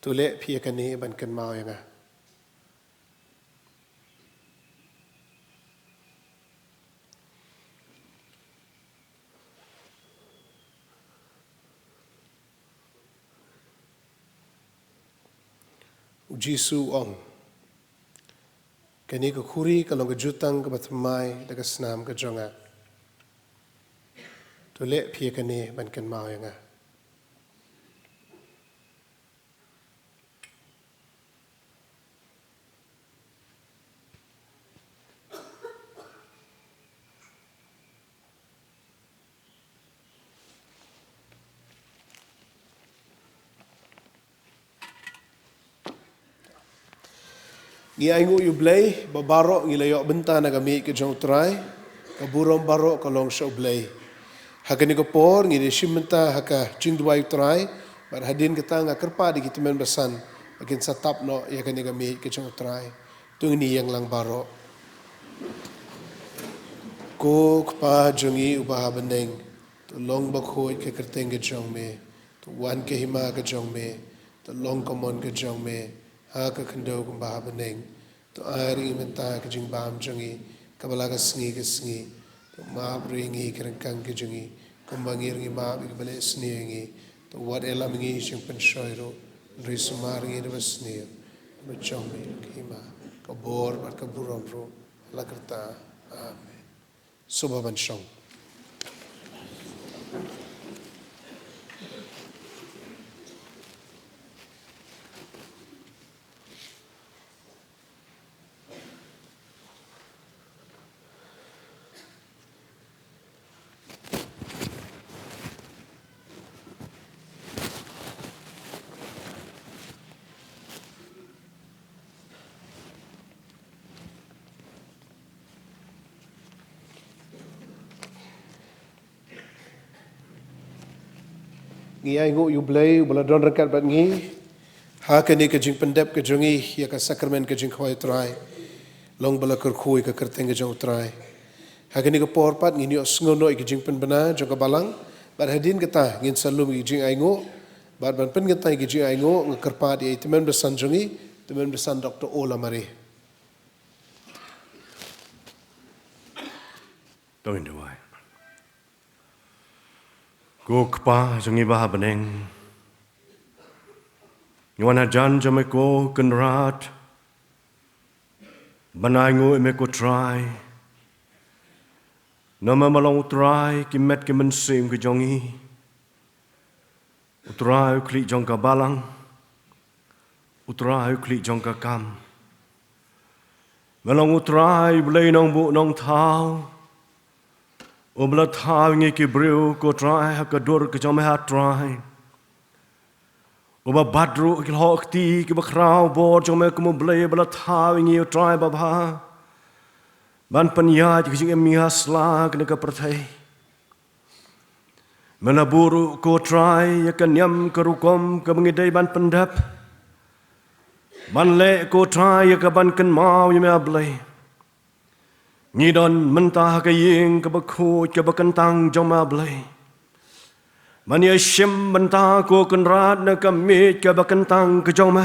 To leh phi ïa kane ban kynmaw ïa nga." U Jisu u ong, "Kane ka khuri ka long ka jutang kaba thymmai da ka snam ka jong nga. To leh phi ïa kane ban kynmaw ïa nga." Ngi ainguh ïa U Blei ba baroh ngi la ïoh bynta na ka miej ka jong U Trai. Ka burom baroh ka long sha U Blei. Ha kane ka por ngi dei shim bynta ha ka jingduwai U Trai, bad hadien kata nga kyrpad ïa ki tymmen basan ba kin sa tap noh ïa kane ka miej ka jong U Trai. To ngin ïeng lang baroh. Ko Kpa jong ngi uba ha bneng, to long bakhuid ka kyrteng ka jong me, to wan ka hima ka jong me, to long ka mon ka jong me ha ka khyndew kumba ha bneng. To ai ruh ïa ngi mynta ka jingbam jong ngi kaba la ka sngi ka sngi. To map ruh ïa ngi ki ryngkang ki jong ngi kumba ngi ruh ngi map ïa kiba leh sniew ïa ngi. To wat ïalam ïa ngi sha jingpynshoi ruh, hynrei sumar ïa ngi da kaba sniew. Namar jong me ka hima, ka bor bad ka burom ruh la kyrta. Amen. Sngewbha ban shong. Ngi ainguh ïa U Blei uba la don ryngkat bad ngi ha kane ka jingpyndep ka jong ngi ïa ka sakramen ka jingkhawai U Trai. Long ba la kyrkhu ïa ka kyrteng ka jong U Trai. Ha kane ka por pat ngin ïoh sngew noh ïa ka jingpynbna jong ka balang, bad hadien kata ngin sa lum ïa ka jingainguh. Bad ban pynkyntang ïa ka jingainguh nga kyrpad ïa i tymmen basan jong ngi, tymmen basan Doktor Ola Mari. To ngin duwai. Ko Kpa jong ngi ba ha bneng, ngi wan hajan jong me ko Kynrad, ban ainguh ïa me ko Trai. Namar me long u Trai ki met ki mynsiem ki jong ngi, u Trai u khlieh jong ka balang, u Trai u khlieh jong ka kam. Me long u Trai u Blei nongbuh nongthaw, uba la thaw ïa ngi ki briew ko Trai ha ka dur ka jong me ha Trai. Uba bat ruh ki lyoh kti kiba khraw bor jong me kum u Blei uba la thaw ïa ngi u Trai babha, ban pynïaid ka jingim ïa sla kane ka pyrthei. Me la buh ruh ko Trai ïa ka niam ka rukom kaba ngi dei ban pyndep, ban leh ko Trai ïa ka ban kynmaw ïa me A Blei. Ngi don mynta ha ka ïing kaba khuid kaba kyntang jong me A Blei, ban ïashim bynta ko Kynrad na ka miej kaba kyntang ka jong me,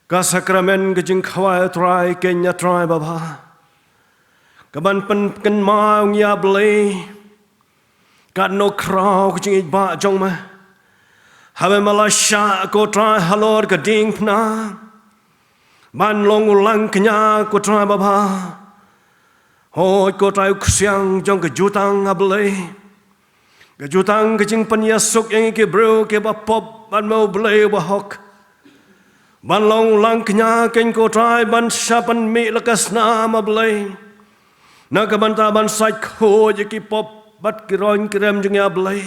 ka sakramen ka jingkhawai Trai, keiñ A Trai babha, ka ban pynkynmaw ïa ngi A Blei katno khraw ka jingïeit ba jong me, haba me la shah ko Trai halor ka diengphna ban long u langkñia ko Trai babha. Hooid ko Trai u ksiang jong ka jutang A Blei, ka jutang ka jingpynïasuk ïa ngi ki briew kiba pop, bad me u Blei uba hok, ban long u langkñia keiñ ko Trai ban shah pynmih la ka snam A Blei, na ka bynta ban sait khuid ïa ki pop bad ki rong ki rem jong ngi A Blei.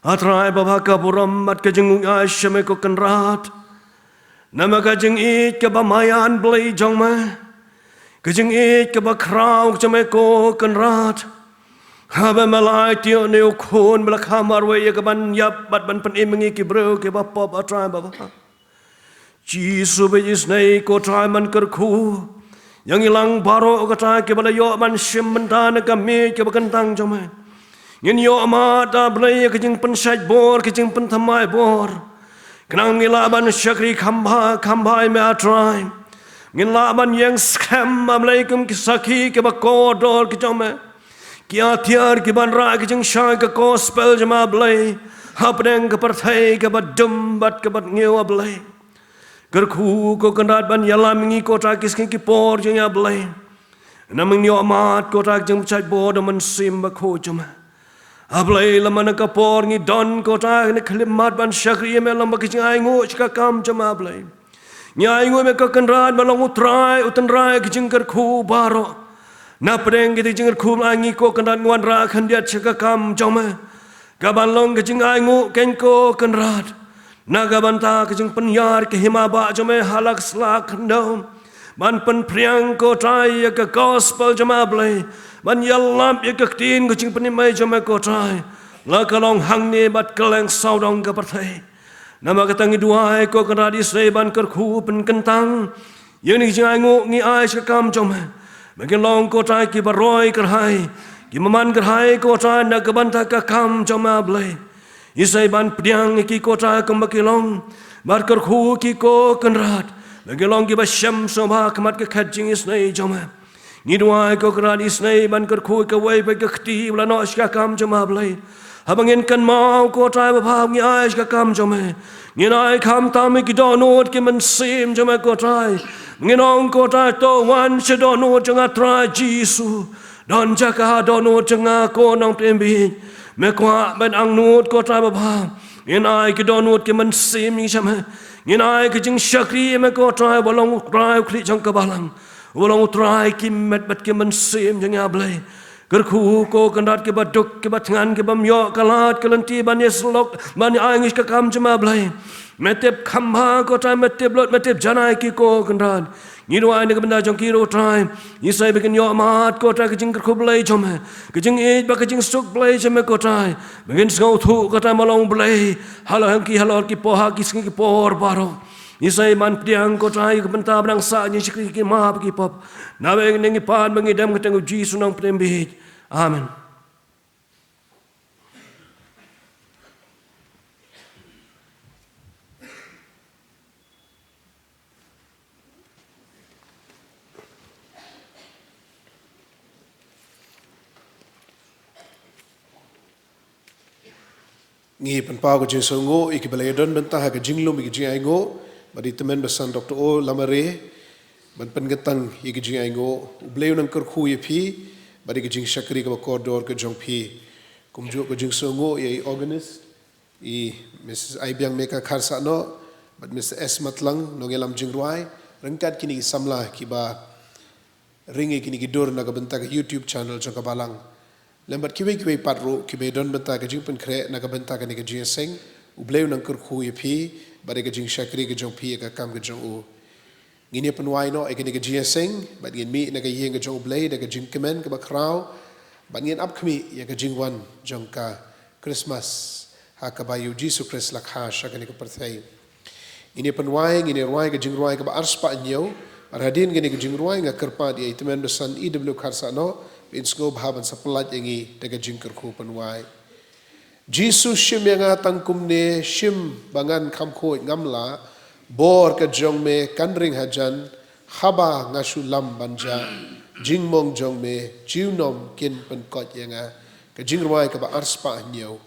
A Trai babha, ka burom bad ka jingngeit sha me ko Kynrad, namar ka jingïeit kaba maïan Blei jong me, ka jingïeit kaba khraw jong me ko Kynrad, haba me la ai ïa une u Khun ba la kha marwei ïa ka ban ïap bad ban pynim ïa ngi ki briew kiba pop A Trai babha. Jisu, ba isynei ko Trai men kyrkhu ïa ngi lang baroh ko Trai kiba la ïoh ban shim bynta na ka miej kaba kyntang jong me. Ngin ïoh mad A Blei ïa ka jingpynshait bor, ka jingpynthymmai bor, khnang ngin lah ban shakri kham bha kham bha ïa me A Trai. Ngin lah ban ïeng skhem A Blei kum ki sakhi kiba kordor ki jong me, ki atiar ki ban rah ka jingshai ka gospel jong me A Blei hapdeng ka pyrthei kaba dum bad kaba tngew A Blei. Kyrkhu ko Kynrad ban ïalam ïa ngi ko Trai ki sngi ki por jong ngi A Blei. Namar ngin ïoh mad ko Trai ka jingpynshait bor da u Mynsiem Bakhuid jong me. A Blei, lada man ka por ngi don ko Trai na ka khyllipmat ban shakri ïa me lyngba ka jingainguh sha ka kam jong me A Blei, ngi ainguh ïa me ko Kynrad ba long u Trai u tynrai ka jingkyrkhu baroh. Na pdeng kita ki jingkyrkhu ba la ai ngi ko Kynrad, ngi wanrah khyndiat sha ka kam jong me, ka ban long ka jingainguh keiñ ko Kynrad, na ka bynta ka jingpynïar ka hima ba jong me ha la ka sla khyndew, ban pynphriang ko Trai ïa ka gospel jong me A Blei, ban ïalap ïa ka ktien ka jingpynim jong me ko Trai, la ka long hangne bad kylleng sawdong ka pyrthei. Namar kata ngi duwai ko Kynrad, isynei ban kyrkhu pynkyntang ïa kine ki jingainguh ngi ai sha ka kam jong me, ba kin long ko Trai kiba roi kyrhai, kiba man kyrhai ko Trai na ka bynta ka kam jong me A Blei. Isynei ban pdiang ïa ki ko Trai kumba ki long, bad kyrkhu ïa ki ko Kynrad ba kin long kiba shem sngewbha ha khmat ka khet jingisynei jong me. Ngi duwai ko Kynrad, isynei ban kyrkhu ïa kawei pa kawei ka kti ba la noh sha ka kam jong me A Blei. Haba ngin kynmaw ko Trai babha ngi ai sha ka kam jong me, ngin ai khamtam ïa ki dohnud ki mynsiem jong me ko Trai. Ngin ong ko Trai, to wan sha dohnud jong nga Trai Jisu. Don jaka ha dohnud jong nga ko Nongpynim bieit. Me kwah ban angnud ko Trai babha. Ngin ai ki dohnud ki mynsiem ïa ngi sha me. Ngin ai ka jingshakri ïa me ko Trai uba long u Trai u khlieh jong ka balang, uba long u Trai ki met bad ki mynsiem jong ngi A Blei. Kyrkhu ko Kynrad kiba duk kiba thngan, kibym ïoh ka lad ka lynti ban ïasyllok ban ïa ai ngi sha ka kam jong me A Blei. Me tip kham bha ko Trai, me tip lut, me tip janai ki ko Kynrad. Ngi duwai na ka bynta jong ki ruh Trai, isynei ba kin ïoh mad ko Trai ka jingkyrkhu Blei jong me, ka jingïeit bad ka jingsuk Blei jong me ko Trai, ba kin sngewthuh ko Trai me long Blei halor ki, halor ki por, ha ki sngi ki por baroh. Isynei ban pdiang ko Trai ka bynta ba nang sah jingshakri ki ma bad ki pop. Naba ngi nang ïa pan ba ngi dem ha ka kyrteng u Jisu Nongpynim bieit. Amen. Ngi pynpaw ka jingsngewnguh ïa kiba la ïadon bynta ha ka jinglum ïa ka jingainguh, bad i tymmen basan Doctor O Lamare, ban pynkyntang ïa ka jingainguh. U Blei un nang kyrkhu ïa phi bad ïa ka jingshakri kaba kordor ka jong phi. Kumjuh ka jingsngewnguh ïa i organist, i Missus Aibiang Meka Kharsahnoh, bad Mister S Matlang, nongïalam jingrwai, ryngkat kine ki samla kiba ring ïa kine ki dur na ka bynta ka YouTube channel jong ka balang. Lem bad kiwei kiwei pat ruh kiba ïadon bynta ka jingpynkhreh na ka bynta kane ka jingïaseng, U Blei un nang kyrkhu ïa phi bad ïa ka jingshakri ka jong phi ïa ka kam ka jong u. Ngin ïa pynwai noh ïa kane ka jingïaseng bad ngin mih na ka ïing ka jong U Blei da ka jingkmen kaba khraw, bad ngin ap khmih ïa ka jingwan jong ka Christmas ha kaba ïa U Jisu Khrist la kha sha kane ka pyrthei. Ngin ïa pynwai, ngin ïa rwai ka jingrwai kaba arspah hynñiew. Bad hadien kane ka jingrwai nga kyrpad ïa i tymmen basan E W Kharsahnoh, ba in sngewbha ban sa pyllait ïa ngi da ka jingkyrkhu pynwai. Jisu, shim ïa nga tang kumne, shim ba ngan kham khuid ngam lah. Bor ka jong me kan ring hajan, haba nga shu lam ban jah. Jingmong jong me junom kin pynkoit ïa nga. Ka jingrwai kaba arspah hynñiew.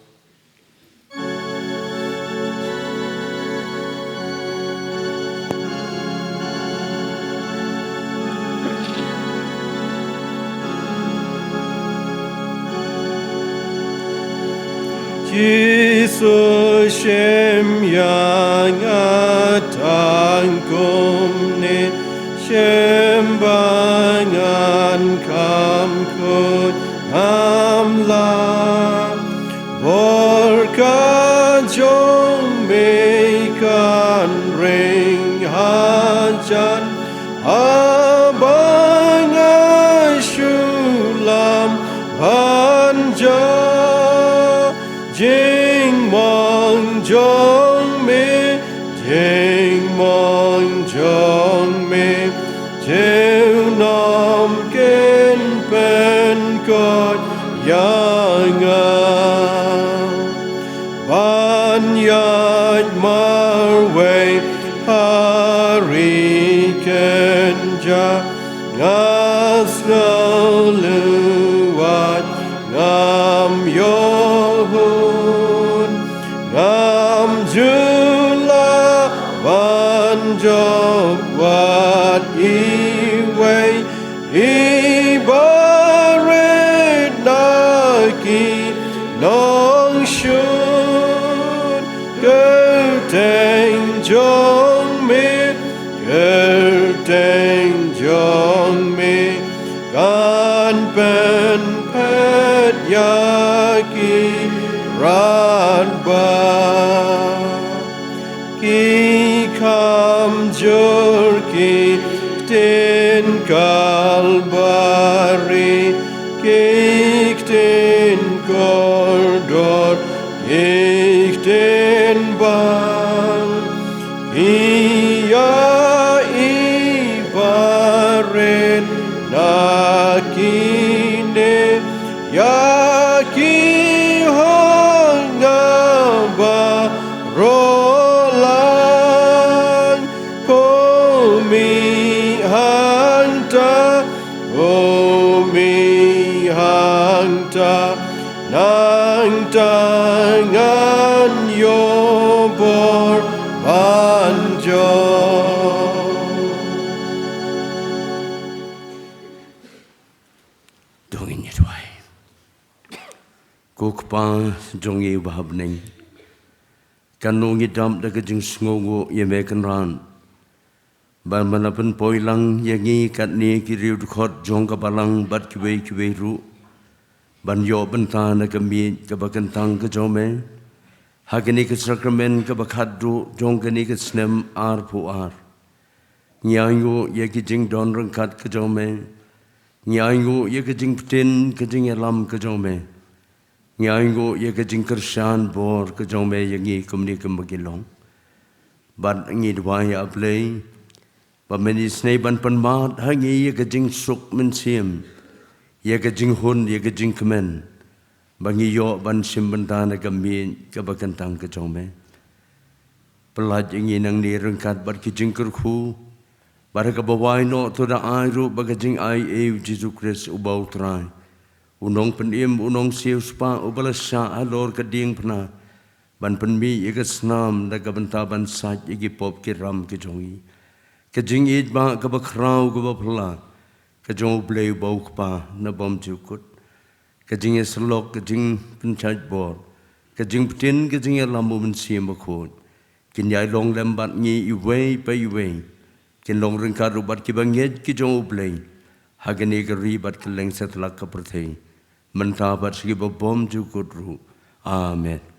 Jisu, shim ïa nga tang kumne, shim ba ngan kham khuid ngam lah. Bor ka jong me kan ring hajan, haba nga shu lam ban jah. Jingmong jong me, jingmong jong me, junom kin pynkoit ïa nga. Ban ïaid marwei ha ri kynjah, nga sngewlem wat ngam ïoh hun, ngam ju lah ban jop wat iwei i barit na ki nongshun. Kyrteng jong me, kyrteng jong me, kan pynphet ïa ki radbah. Ki kham jur ki ktien Kalbari, ki ktien kordor, ki ktien bang. Ki ïa i barit na kine, ïa ki hok nga baroh lang. Ko mih hangta, ko mih hangta, nangta ngan ïoh bor ban jop. To ngin ïa duwai. Ko Kpa jong ngi uba ha bneng, kano ngi dap da ka jingsngewnguh ïa me Kynrad, ba me la pynpoi lang ïa ngi katne ki riew dkhot jong ka balang bad kiwei kiwei ruh, ban ïoh bynta na ka miej kaba kyntang ka jong me ha kane ka sakramen kaba khatduh jong kane ka snem arphew ar. Ngi ainguh ïa ki jingdon ryngkat ka jong me. Ngi ainguh ïa ka jingpyntip ka jingïalam ka jong me. Ngi ainguh ïa ka jingkyrshan bor ka jong me ïa ngi kumne kumba ngi long. Bad ngi duwai, A Blei, ba men isynei ban pynmad ha ngi ïa ka jingsuk mynsiem, ïa ka jinghun, ïa ka jingkmen, ba ngi ïoh ban shim bynta na ka miej kaba kyntang ka jong me. Pyllait ïa ngi nangne ryngkat bad ki jingkyrkhu, bad ha kaba wai noh to da ai ruh ba ka jingai ïa U Jisu Khrist uba U Trai, U Nongpynim, U Nongsiewspah uba la shah halor ka diengphna, ban pynmih ïa ka snam da ka bynta ban sait ïa ki pop ki ram ki jong ngi. Ka jingïeit ba kaba khraw kaba phylla ka jong U Blei uba U Kpa na bymjukut, ka jingïasyllok, ka jingpynshait bor, ka jingpyntip, ka jingïalam U Mynsiem Bakhuid, kin ïai long lem bad ngi iwei pa iwei, kin long ryngkat ruh bad kiba ngeit ki jong U Blei ha kane ka ri bad kylleng satlak ka pyrthei, mynta bad sha kiba bymjukut ruh. Amen.